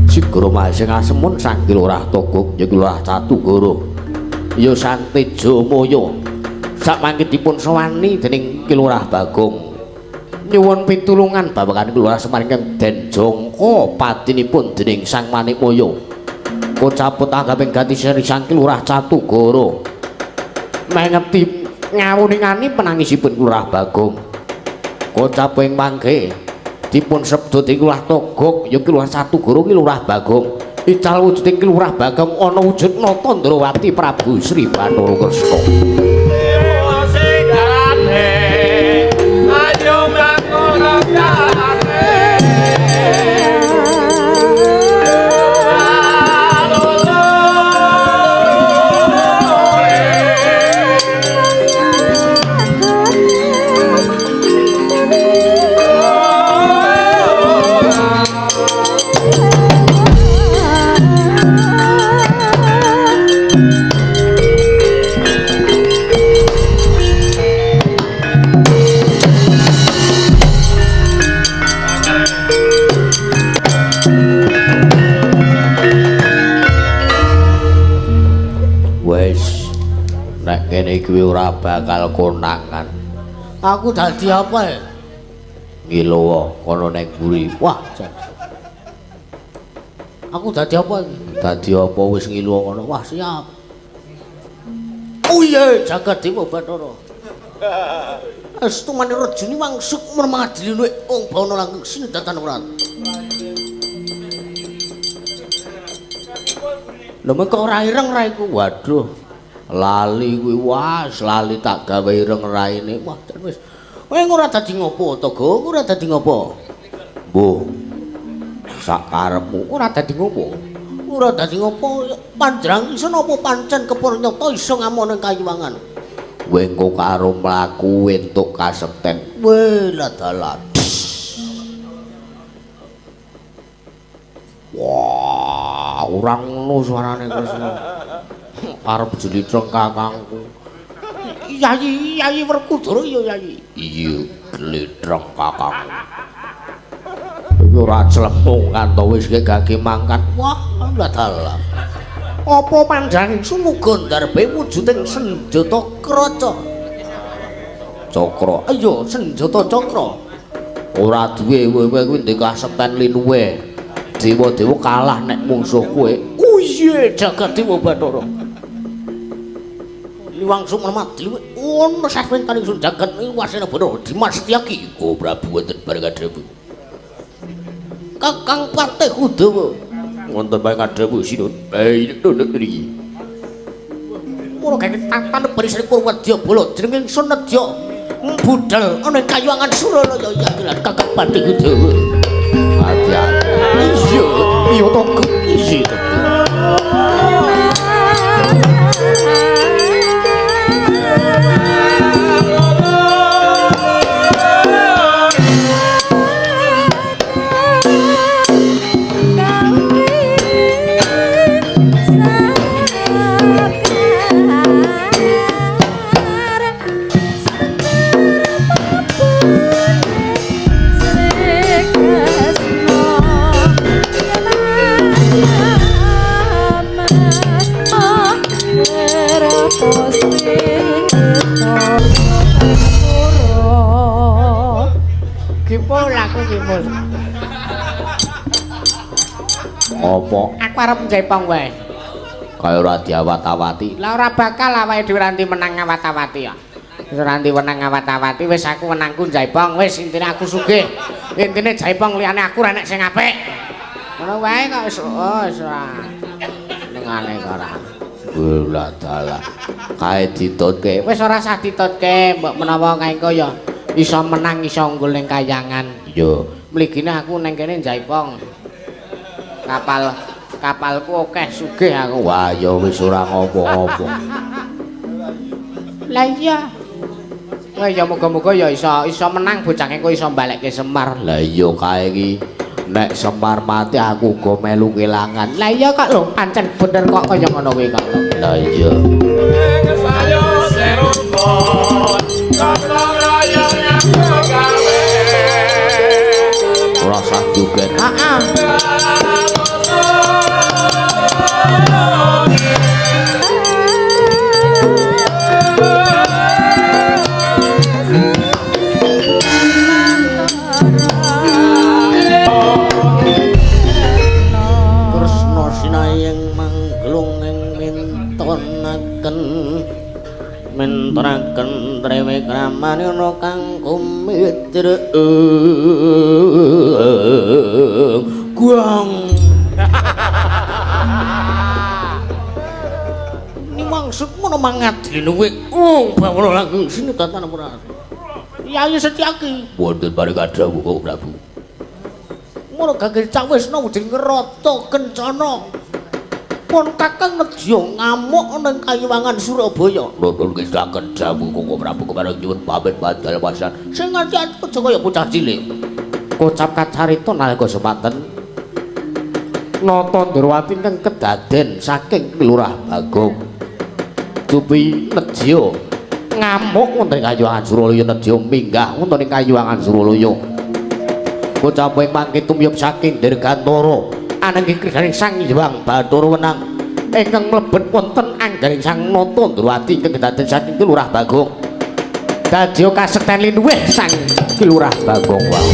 Sigara masing asemun Sang Lurah Togog ya Lurah Catugara. Ya Sang Tejamaya. Sakmangke dipun sowani dening Ki Lurah Bagong. Nyuwun pitulungan babagan Ki Lurah Semar ingkang den jangka patinipun dening Sang Manikmaya. Kocaput anggaping gati seri Sang Ki Lurah Catugara. Mengeti ngawuningani penangisipun Ki Lurah Bagong. Kocap ing mangke dipun sebda dening Lurah Togog ya Ki Lurah Catugara Ki Lurah Bagong. Ical wujuding Ki Lurah Bagong ana wujud Nata Ndrawati Prabu Sri Bathara Kresna. Wis nek kene iki ora bakal konangan. Aku dadi apa ya? Ngilowo kono ning mburi. Wah, jan. Aku dadi apa iki? Dadi apa wis ngilowo kono. Wah, siap. Oh iya, jagat dewa Bathara. Estu manira juni wangsuk mermadili wong bawana langgeng sinedatan ora. Lho mengko ora ireng ra iku. Waduh. Lali kuwi wah, lali tak gawe ireng raine. Wah, jan wis. Kowe ora dadi ngopo to, Go? Ora dadi ngopo? Mbuh. Sak karepmu ora dadi ngopo. Ora dadi ngopo. Panjenengan iso napa pancen kepara nyata iso ngamone kayuwangan. Kowe engko karo mlaku entuk kasekten. Weh, ladalah. Wah, ora ngono suarane Kresna. Arep jelitreng kakangku. Yayi, Yayi Werkudara ya Yayi. Iya, jelitreng kakangku. Iki ora clemungan to wis gage mangkat. Wah, ladalah. Apa panjenengan sumuga ndarbe wujuding senjata kraca? Cakra. Iya, senjata cakra. Ora duwe kowe kuwi ndek kasekten linuwe. Dewa-dewa kalah nek mungsuh kowe. Oh iya, jagat dewa Bathara. Liwang sumermadli ono saswentaning sun jagat wasena Bathara Dimas Setyaki. Go Prabu wonten bareng. Kakang Patih Kudawa. Wonten bareng sinun. Bae nunduk mriki. Mula kaya tatan baris Purwadya Bala jenenge ingsun nedya mbudel ana ing kayuwangan Suralaya ya lan Kakang Patih Kudawa. Hati-hati. Iya, iya to. Iya to. iki, Mus. Apa? Aku arep njaipong wae. Kaya ora diawat-awati. Lah ora bakal awake dhewe ranti menang ngawat-awati ya. Wis ranti wenang ngawat-awati wis aku wenangku njaipong wis intine aku sugih. Intine jaipong liyane aku ora enek sing apik. Ngono wae kok wis oh wis ora. Nengane kok ora. Lah dalah. Kae ditutke. Wis ora usah ditutke, mbok menawa kae engko ya iso menang iso unggul ning kayangan. Iya. Mligine aku ning kene njaipong. Kapalku akeh sugih aku. Wah ya wis ora ngopo-ngopo. Lah iya. Wah ya muga-muga ya iso menang bocah engko iso balekke Semar. Lah iya kae iki nek Semar mati aku uga melu kelangan. Lah iya kok lho pancen bener kok kaya ngono kuwi kok. Lah iya. Ora usah joget. Heeh. Kresna sinayeng mangglung ing mintonaken mintonaken triwikramane ana kang kumitir guang niwang sukmono mangadli luwe bawana langgeng sinetatan ora Yayi Setyaki wonten paring dawuh Prabu ngono gagel cawisna wujud ngrata kencana pun kakang nedya ngamuk ning Kayuwangan Surabaya. Nuwun kisaken dawuh Koko Prabu kepareng nyuwun pamit badal pasan. Sing ngerti aja kaya bocah cilik. Kocap kacarita nalika semanten Nata Ndrawati ingkang kedaden saking Lurah Bagong. Dupi nedya ngamuk wonten ing Kayuwangan Suralaya nedya minggah wonten ing Kayuwangan Suralaya. Kocap ing mangke tumiyup saking Dirgantara ananging krisaning Sang Hyang Bathara Wenang ingkang mlebet wonten anggaring Sang Nata Ndrawati ingkang kedaden saking Lurah Bagong. Dadya kasekten linuwih Sang Lurah Bagong wau.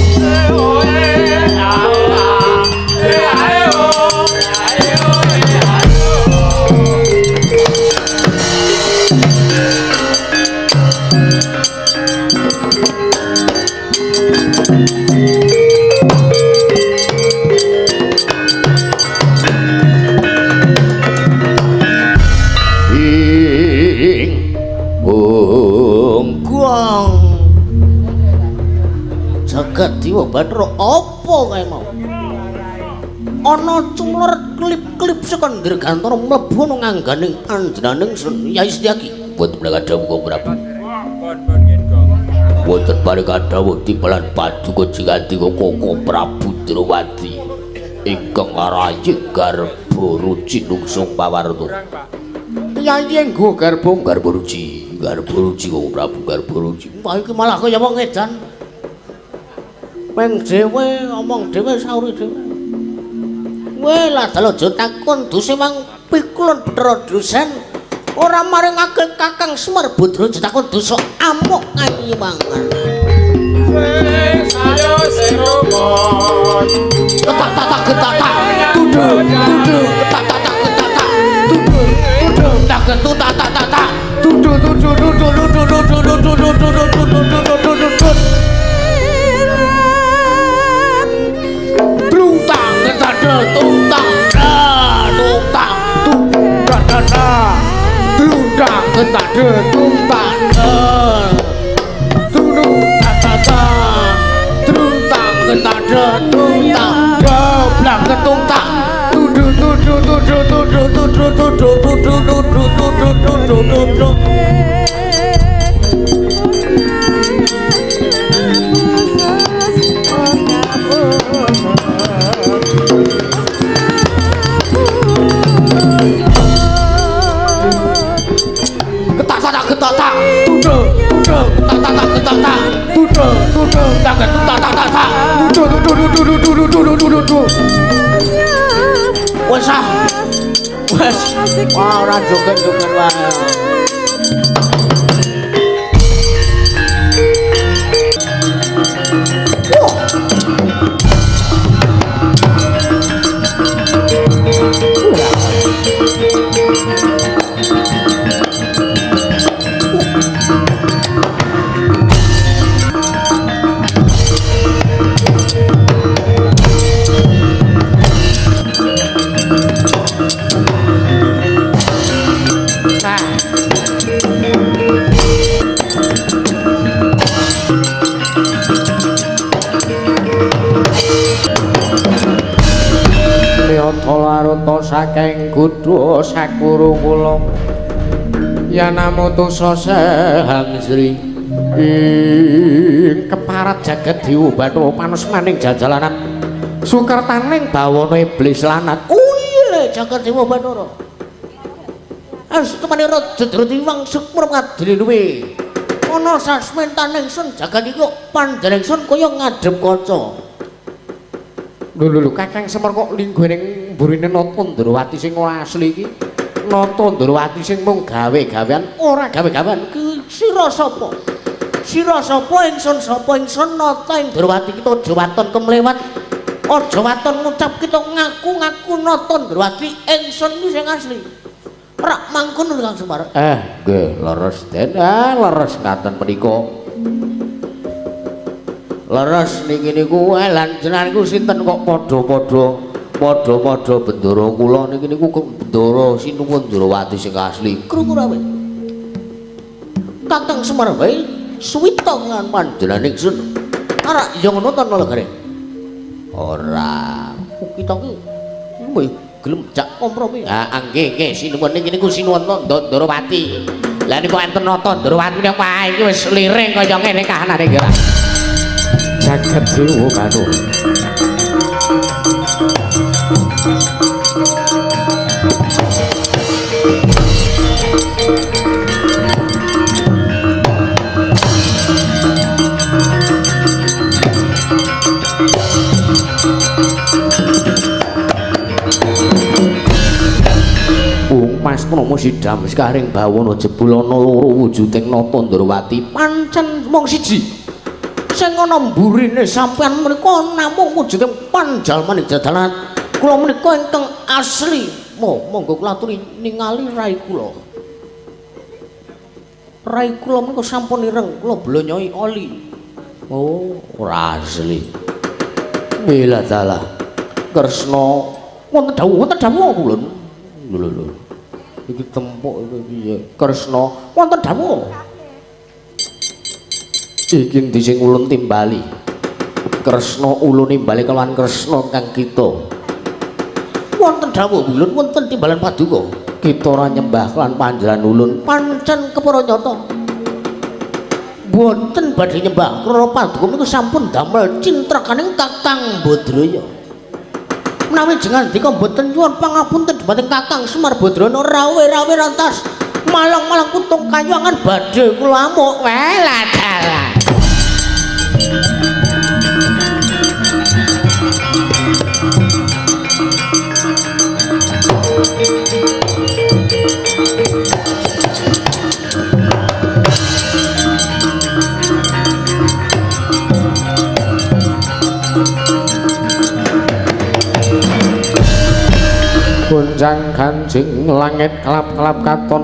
Jagat Dewa Bathara apa kae mau? Ana cumler klip-klip saka Dirgantara mlebu ana ngangganing panjenenganing Yai Setyaki. Wonten menika dawuh Prabu. Wonten paring dawuh tibalan paduka jingandika Koko Prabu Drowadi ingkang arayi garba ruci nungsung pawarta. Yai nggo garba garba ruci, garba ruci Koko Prabu garba ruci. Wah iki malah kaya wong edan. Peng dhewe omong dhewe sauri dhewe. Weh lah dalu aja takon duse wang pikulun Bathara Dusen ora maringake Kakang Semar Budra aja takon dosa amuk kayiwangan. Ketak tatak ketatak tuduh tuduh ketak tatak ketatak tuduh tuduh tak ketu tatak tatak tuduh tuduh tuduh tuduh tuduh tuduh tuduh tuduh tuduh tuduh tuduh blungtang ketade tungtang tungtang tung blungtang ketade tungtang tung tatata tungtang ketade tungtang doblang ketungtang tuduh tuduh tuduh tuduh tuduh tuduh tuduh tuduh tuduh tuduh tuduh ketak tuduh tuduh tak tak ketak tuduh tuduh tak tak tak tak tuduh tuduh tuduh tuduh tuduh tuduh tuduh wes ah wes wah ora joget-joget wae. Wah. nata saking gudha sakuru kula Yanamutusa sehang sri ing keparat jagat dewa Bathara panusmaning jajalanan sukertaning bawana iblis lanat. Kuwi jagat dewa Bathara. Astemane raja Drutiwang sukma ngadili luwe. Ana sasmentaning sun jagat iki kok panjenengan sun kaya ngadhep kaca. Lho lho lho Kakang Semar kok lingguh ning mburine Nata Ndrawati sing ora asli iki. Nata Ndrawati sing mung gawe-gawean ora gawe-gawean ki sira sapa? Sira sapa ingsun sapa ingsun Nata Ndrawati kita aja waton kemlewat. Aja waton ngucap kita ngaku-ngaku Nata Ndrawati ingsun iki sing asli. Rak mangkono Kang Semar. Nggih leres den. Leres ngaten menika. Leres niki niku lan jenengan niku sinten kok padha-padha bendara kula niki niku bendara sinuwun Ndrawati sing asli. Krungu ra kowe? Kakang Semar wae suwita lan panjenengan ingsun. Ora ya ngono to Nalagare? Ora. Kita ki gelem jak kompromi. Ah nggih nggih sinuwun niki niku sinuwun Ndrawati. Lah niku enten Nata Ndrawati niku wah iki wis liring kaya ngene kahanane iki ora. Jagat dewa Bathara. Mas Promo sidam sekaring bawana jebul ana loro wujuding Nata Ndrawati pancen mung siji. Sing ana mburine sampean menika namung wujuding panjalmaning jadalan. Kula menika ingkang asli. Monggo kula aturi ningali rai kula. Rai kula menika sampun ireng, kula blonyoki oli. Oh, ora asli. Bila dalah Kresna wonten dawuh kula. Lho lho. Iki tempuk iki piye? Kresna wonten dawuh. Iki endi sing ulun timbali? Kresna ulun nimbali kelawan Kresna kang kita. Wonten dawuh ulun wonten timbalan paduka. Kita ora nyembah lan panjenengan ulun pancen kepara nyata. Mboten badhe nyembah krana paduka niku sampun damel cintrakaning Kakang Badraya. Menawi jenengan dika mboten nyuwun pangapunten dhumateng Kakang Semar Badrana rawe-rawe rantas malang-malang kutung kayuangan badhe kula amuk. Welah dalah. Gonjang ganjing langit kelap-kelap katon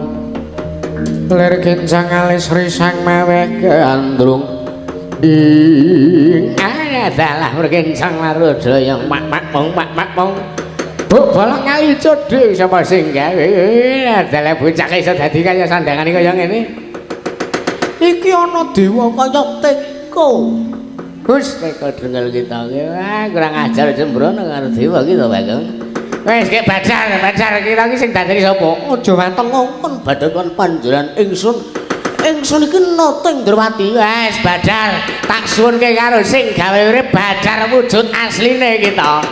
lir kincang alis risang meweh gandrung ing adalah berkincang maruda yang mak-mak mong mak-mak mong buk bolong kali codhe sapa sing gawe adalah bocah iso dadi kaya sandangane kaya ngene iki ana dewa kaya teko. Gus teko drengel kita wah kurang ajar sembrono karo dewa ki to Bagong. Wis ke badar kita iki sing dadeni sapa? Aja waton ngongkon badhe panjenengan ingsun. Ingsun iki Nata Ndrawati. Wis badar, tak suwunke karo sing gawe urip badar wujud asline kita.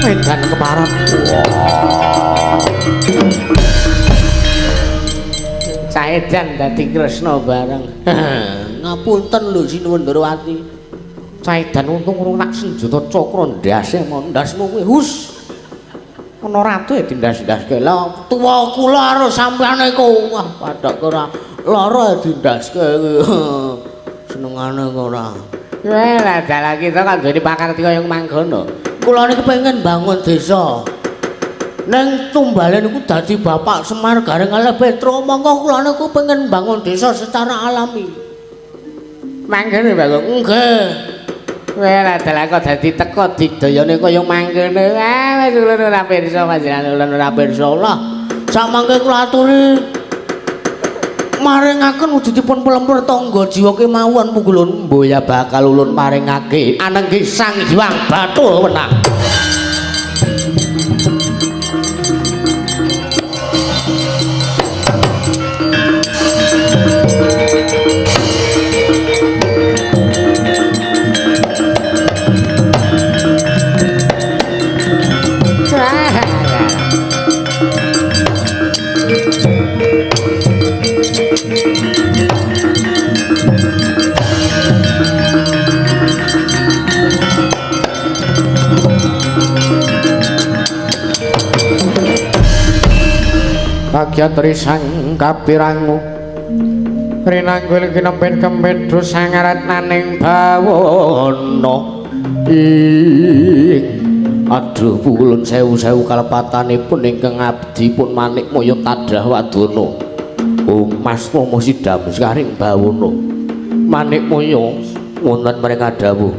Medan keparat. Wah. Caedan dadi Kresna bareng. Ngapunten lho Sinuwun Ndrawati. Caedan untung urung nak senjata cakra ndase mon ndasmu kuwi hus. Ana ratu ya dindas-ndaske. Lah tuwa kula karo sampeyan iku. Wah, padhak ora lara dindaske iki. Senengane kok ora. Lah dalah kita kan duweni pakarti kaya mangkono. Kula niki pengen bangun desa. Neng tumbale niku dadi Bapak Semar Gareng kalih Petro, monggo kula niku pengen bangun desa secara alami. Mangkene Bagong. Nggih. Kowe lah dalah kok dadi teko digdayane kaya mangkene. Ah wis ulun ora pirsa panjenengan ulun ora pirsa lah. Samangke kula aturi maringaken wujudipun pelemper tangga jiwa kemawon punggulun mboya bakal ulun paringake anenggi Sang Hyang Bathara Wenang. Bagyatri sang kapirangu rinanggul kinempen kempedho sangaratnaning bawana ing aduh pulun sewu-sewu kalepatanipun ingkang abdi pun Manikmaya tadah wadana. Oh Mas Tomo sidam sekaring bawana. Manikmaya wonten mring dawuh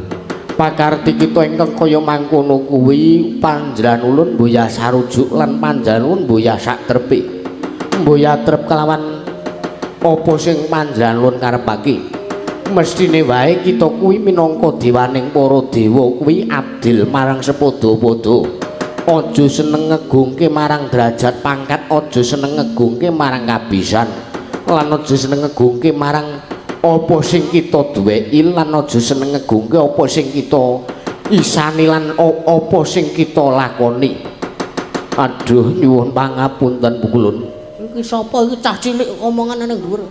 pakarti kita ingkang kaya mangkono kuwi panjenengan ulun mboya sarujuk lan panjenengan ulun mboya sak trepe. Mboya trep kelawan apa sing panjenengan ulun karepake. Mesthine wae kita kuwi minangka dewaning para dewa kuwi adil marang sepadha-padha. Aja seneng ngegungke marang derajat pangkat, aja seneng ngegungke marang kabisan, lan aja seneng ngegungke marang apa sing kita duweki, lan aja seneng ngegungke apa sing kita isani lan apa sing kita lakoni. Aduh nyuwun pangapunten pukulun. Iki sapa iki cah cilik omongan nang dhuwur.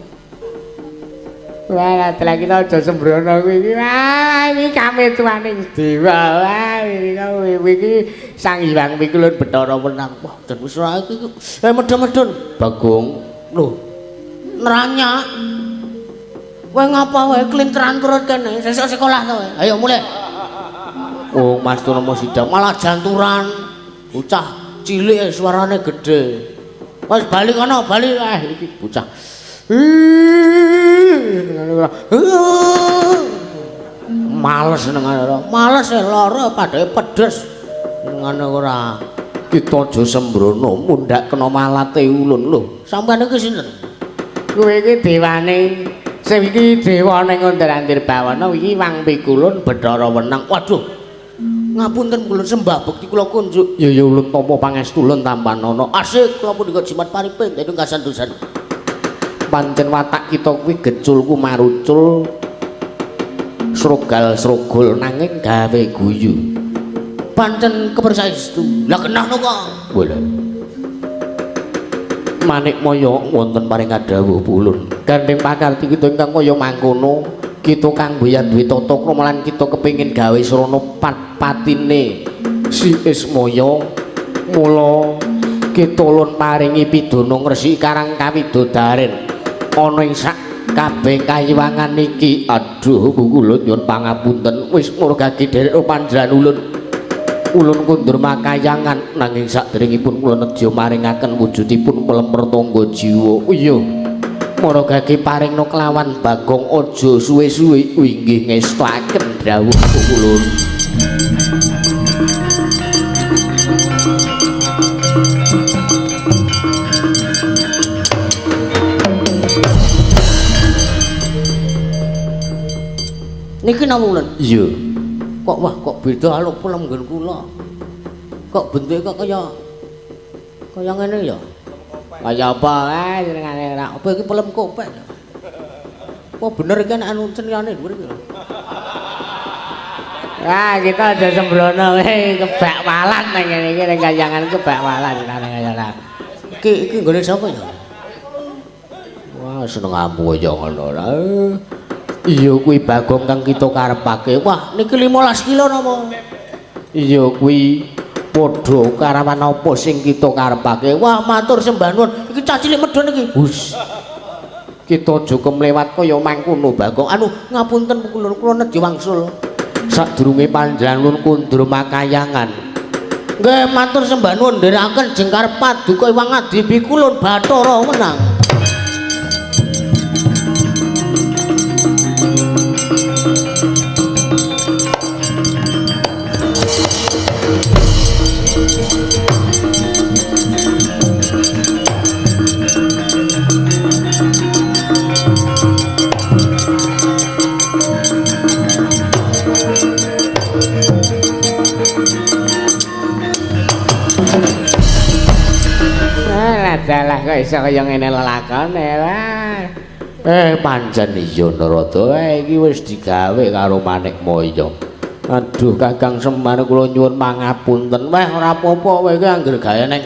Wah, dalah kita aja sembrono kuwi iki. Wah, iki kametuaning dewa. Wah, iki iki Sang Hyang Pikulun Bathara Wenang. Wah, den wis ora iki. Medhun-medhun. Bagong. Lho. Neranyak. Kowe ngapa wae klinteran turut kene? Sesuk sekolah to kowe. Ayo mulih. Oh, Mas Tono sidang malah janturan. Bocah cilik suarane gedhe. Wis bali kono, bali. Ah, iki bocah. Males senengane ora. Males lara padhae pedes. Senengane ora. Kita aja sembrono mundhak kena malate ulun lho. Sampeyan iki sinten? Kowe iki dewane sing iki dewa ning Ondar-andir Bawana iki Wang Pikulun Bathara Wenang. Waduh. Ngapunten kula sembah bekti kula kunjuk. Ya ya ulun tampa pangestu ulun tampanana. Asik kula punika jimat paripin dening kasantosan. Pancen watak kita kuwi gecul kumarucul srogal-srogol nanging gawe guyu. Pancen kepersaestu. Lah kenahno kok. Boleh. Manikmaya wonten paring kadhawuh pulun. Gandeng pakarti kita ingkang kaya mangkono, kita kang mboya duwe tata krama lan kita kepengin gawe srana patine Si Ismaya. Mula kita ulun paringi pidana ngresiki karang kawidodaren ana ing sak kabeh kayiwangan iki. Aduh kula nyuwun pangapunten wis murgake dherek panjenengan ulun. Ulun kundur makayangan nanging saderengipun kula nedya maringaken wujudipun pelemper tangga jiwa. Iya. Maragake paringna kelawan Bagong aja suwe-suwe inggih ngestoaken dawuh kula. Niki napa ulun? Iya. Kok wah kok beda aluk pelem nggon kula. Kok bentuke kok kaya kaya ngene ya? Kaya apa ae jenengane ora. Apa iki pelem kopek? Apa bener iki nek anu cenyane dhuwur iki? Wah, kita aja sembrono wae kebak walan nang ngene iki ning kayangan kebak walan nang kaya. Iki iki nggone sapa ya? Wah, seneng amu kaya ngono lah. Iya kuwi Bagong kang kita karepake. Wah, niki 15 kilo napa? Iya kuwi padha karawan apa sing kita karepake. Wah, matur sembah nuwun. Iki cah cilik medhun iki. Hus. Kita aja kemlewat kaya mangkono Bagong. Anu, ngapunten kula kula nedya wangsul. Sadurunge panjenengan ulun kundur makayangan. Nggih, matur sembah nuwun nderekaken jengkar paduka Iwang Adi Pikulun Bathara Wenang. Dalah kok iso kaya ngene lelakone. Wah. Pancen iya Narada, iki wis digawe karo Manikmaya. Aduh Kakang Semar kula nyuwun pangapunten. Wah ora apa-apa kowe iki anggere gawe ning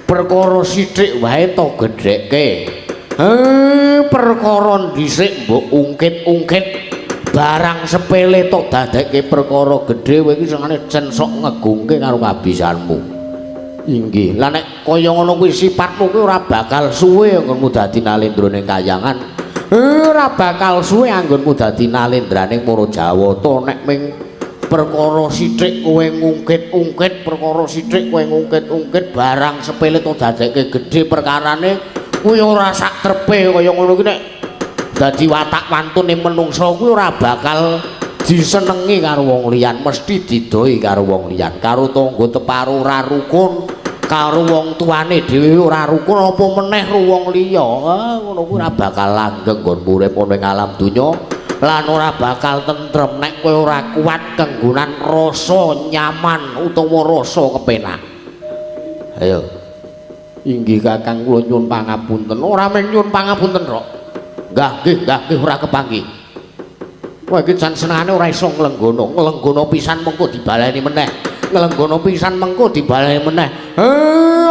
perkara sithik wae to gedhekke. Perkara dhisik mbok ungkit-ungkit barang sepele to dadekke perkara gedhe kowe iki senengane cen sok ngegungke karo kabisanmu. Inggih. Lah nek kaya ngono kuwi sifatmu kuwi ora bakal suwe anggonmu dadi nalendra ning kayangan. Ora bakal suwe anggonmu dadi nalendraning para Jawata nek ming perkara sithik kowe ngungkit-ungkit, perkara sithik kowe ngungkit-ungkit barang sepele to dadekke gedhe perkarane kuwi ora sak trepe kaya ngono kuwi nek dadi watak wantune menungsa kuwi ora bakal disenengi karo wong liyan, mesti didoi karo wong liyan, karo tangga teparo ora rukun, karo wong tuane dhewe ora rukun, apa meneh ro wong liya. Ngono kuwi ora bakal langgeng nggonmu urip ana ing alam donya lan ora bakal tentrem nek kowe ora kuat kenggonan rasa nyaman utawa rasa kepenak. Ayo. Inggih Kakang kula nyuwun pangapunten. Ora mung nyuwun pangapunten, Rok. Nggah nggih, nggah nggih ora kepanggih. Wah iki jan senengane ora iso nglenggono, nglenggono pisan mengko dibaleni meneh. Nglenggono pisan mengko dibaleni meneh.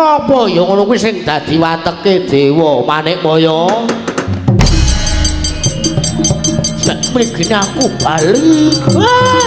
Apa ya ngono kuwi sing dadi wateke Dewa Manikmaya? Sak mrigine aku bali. Wah.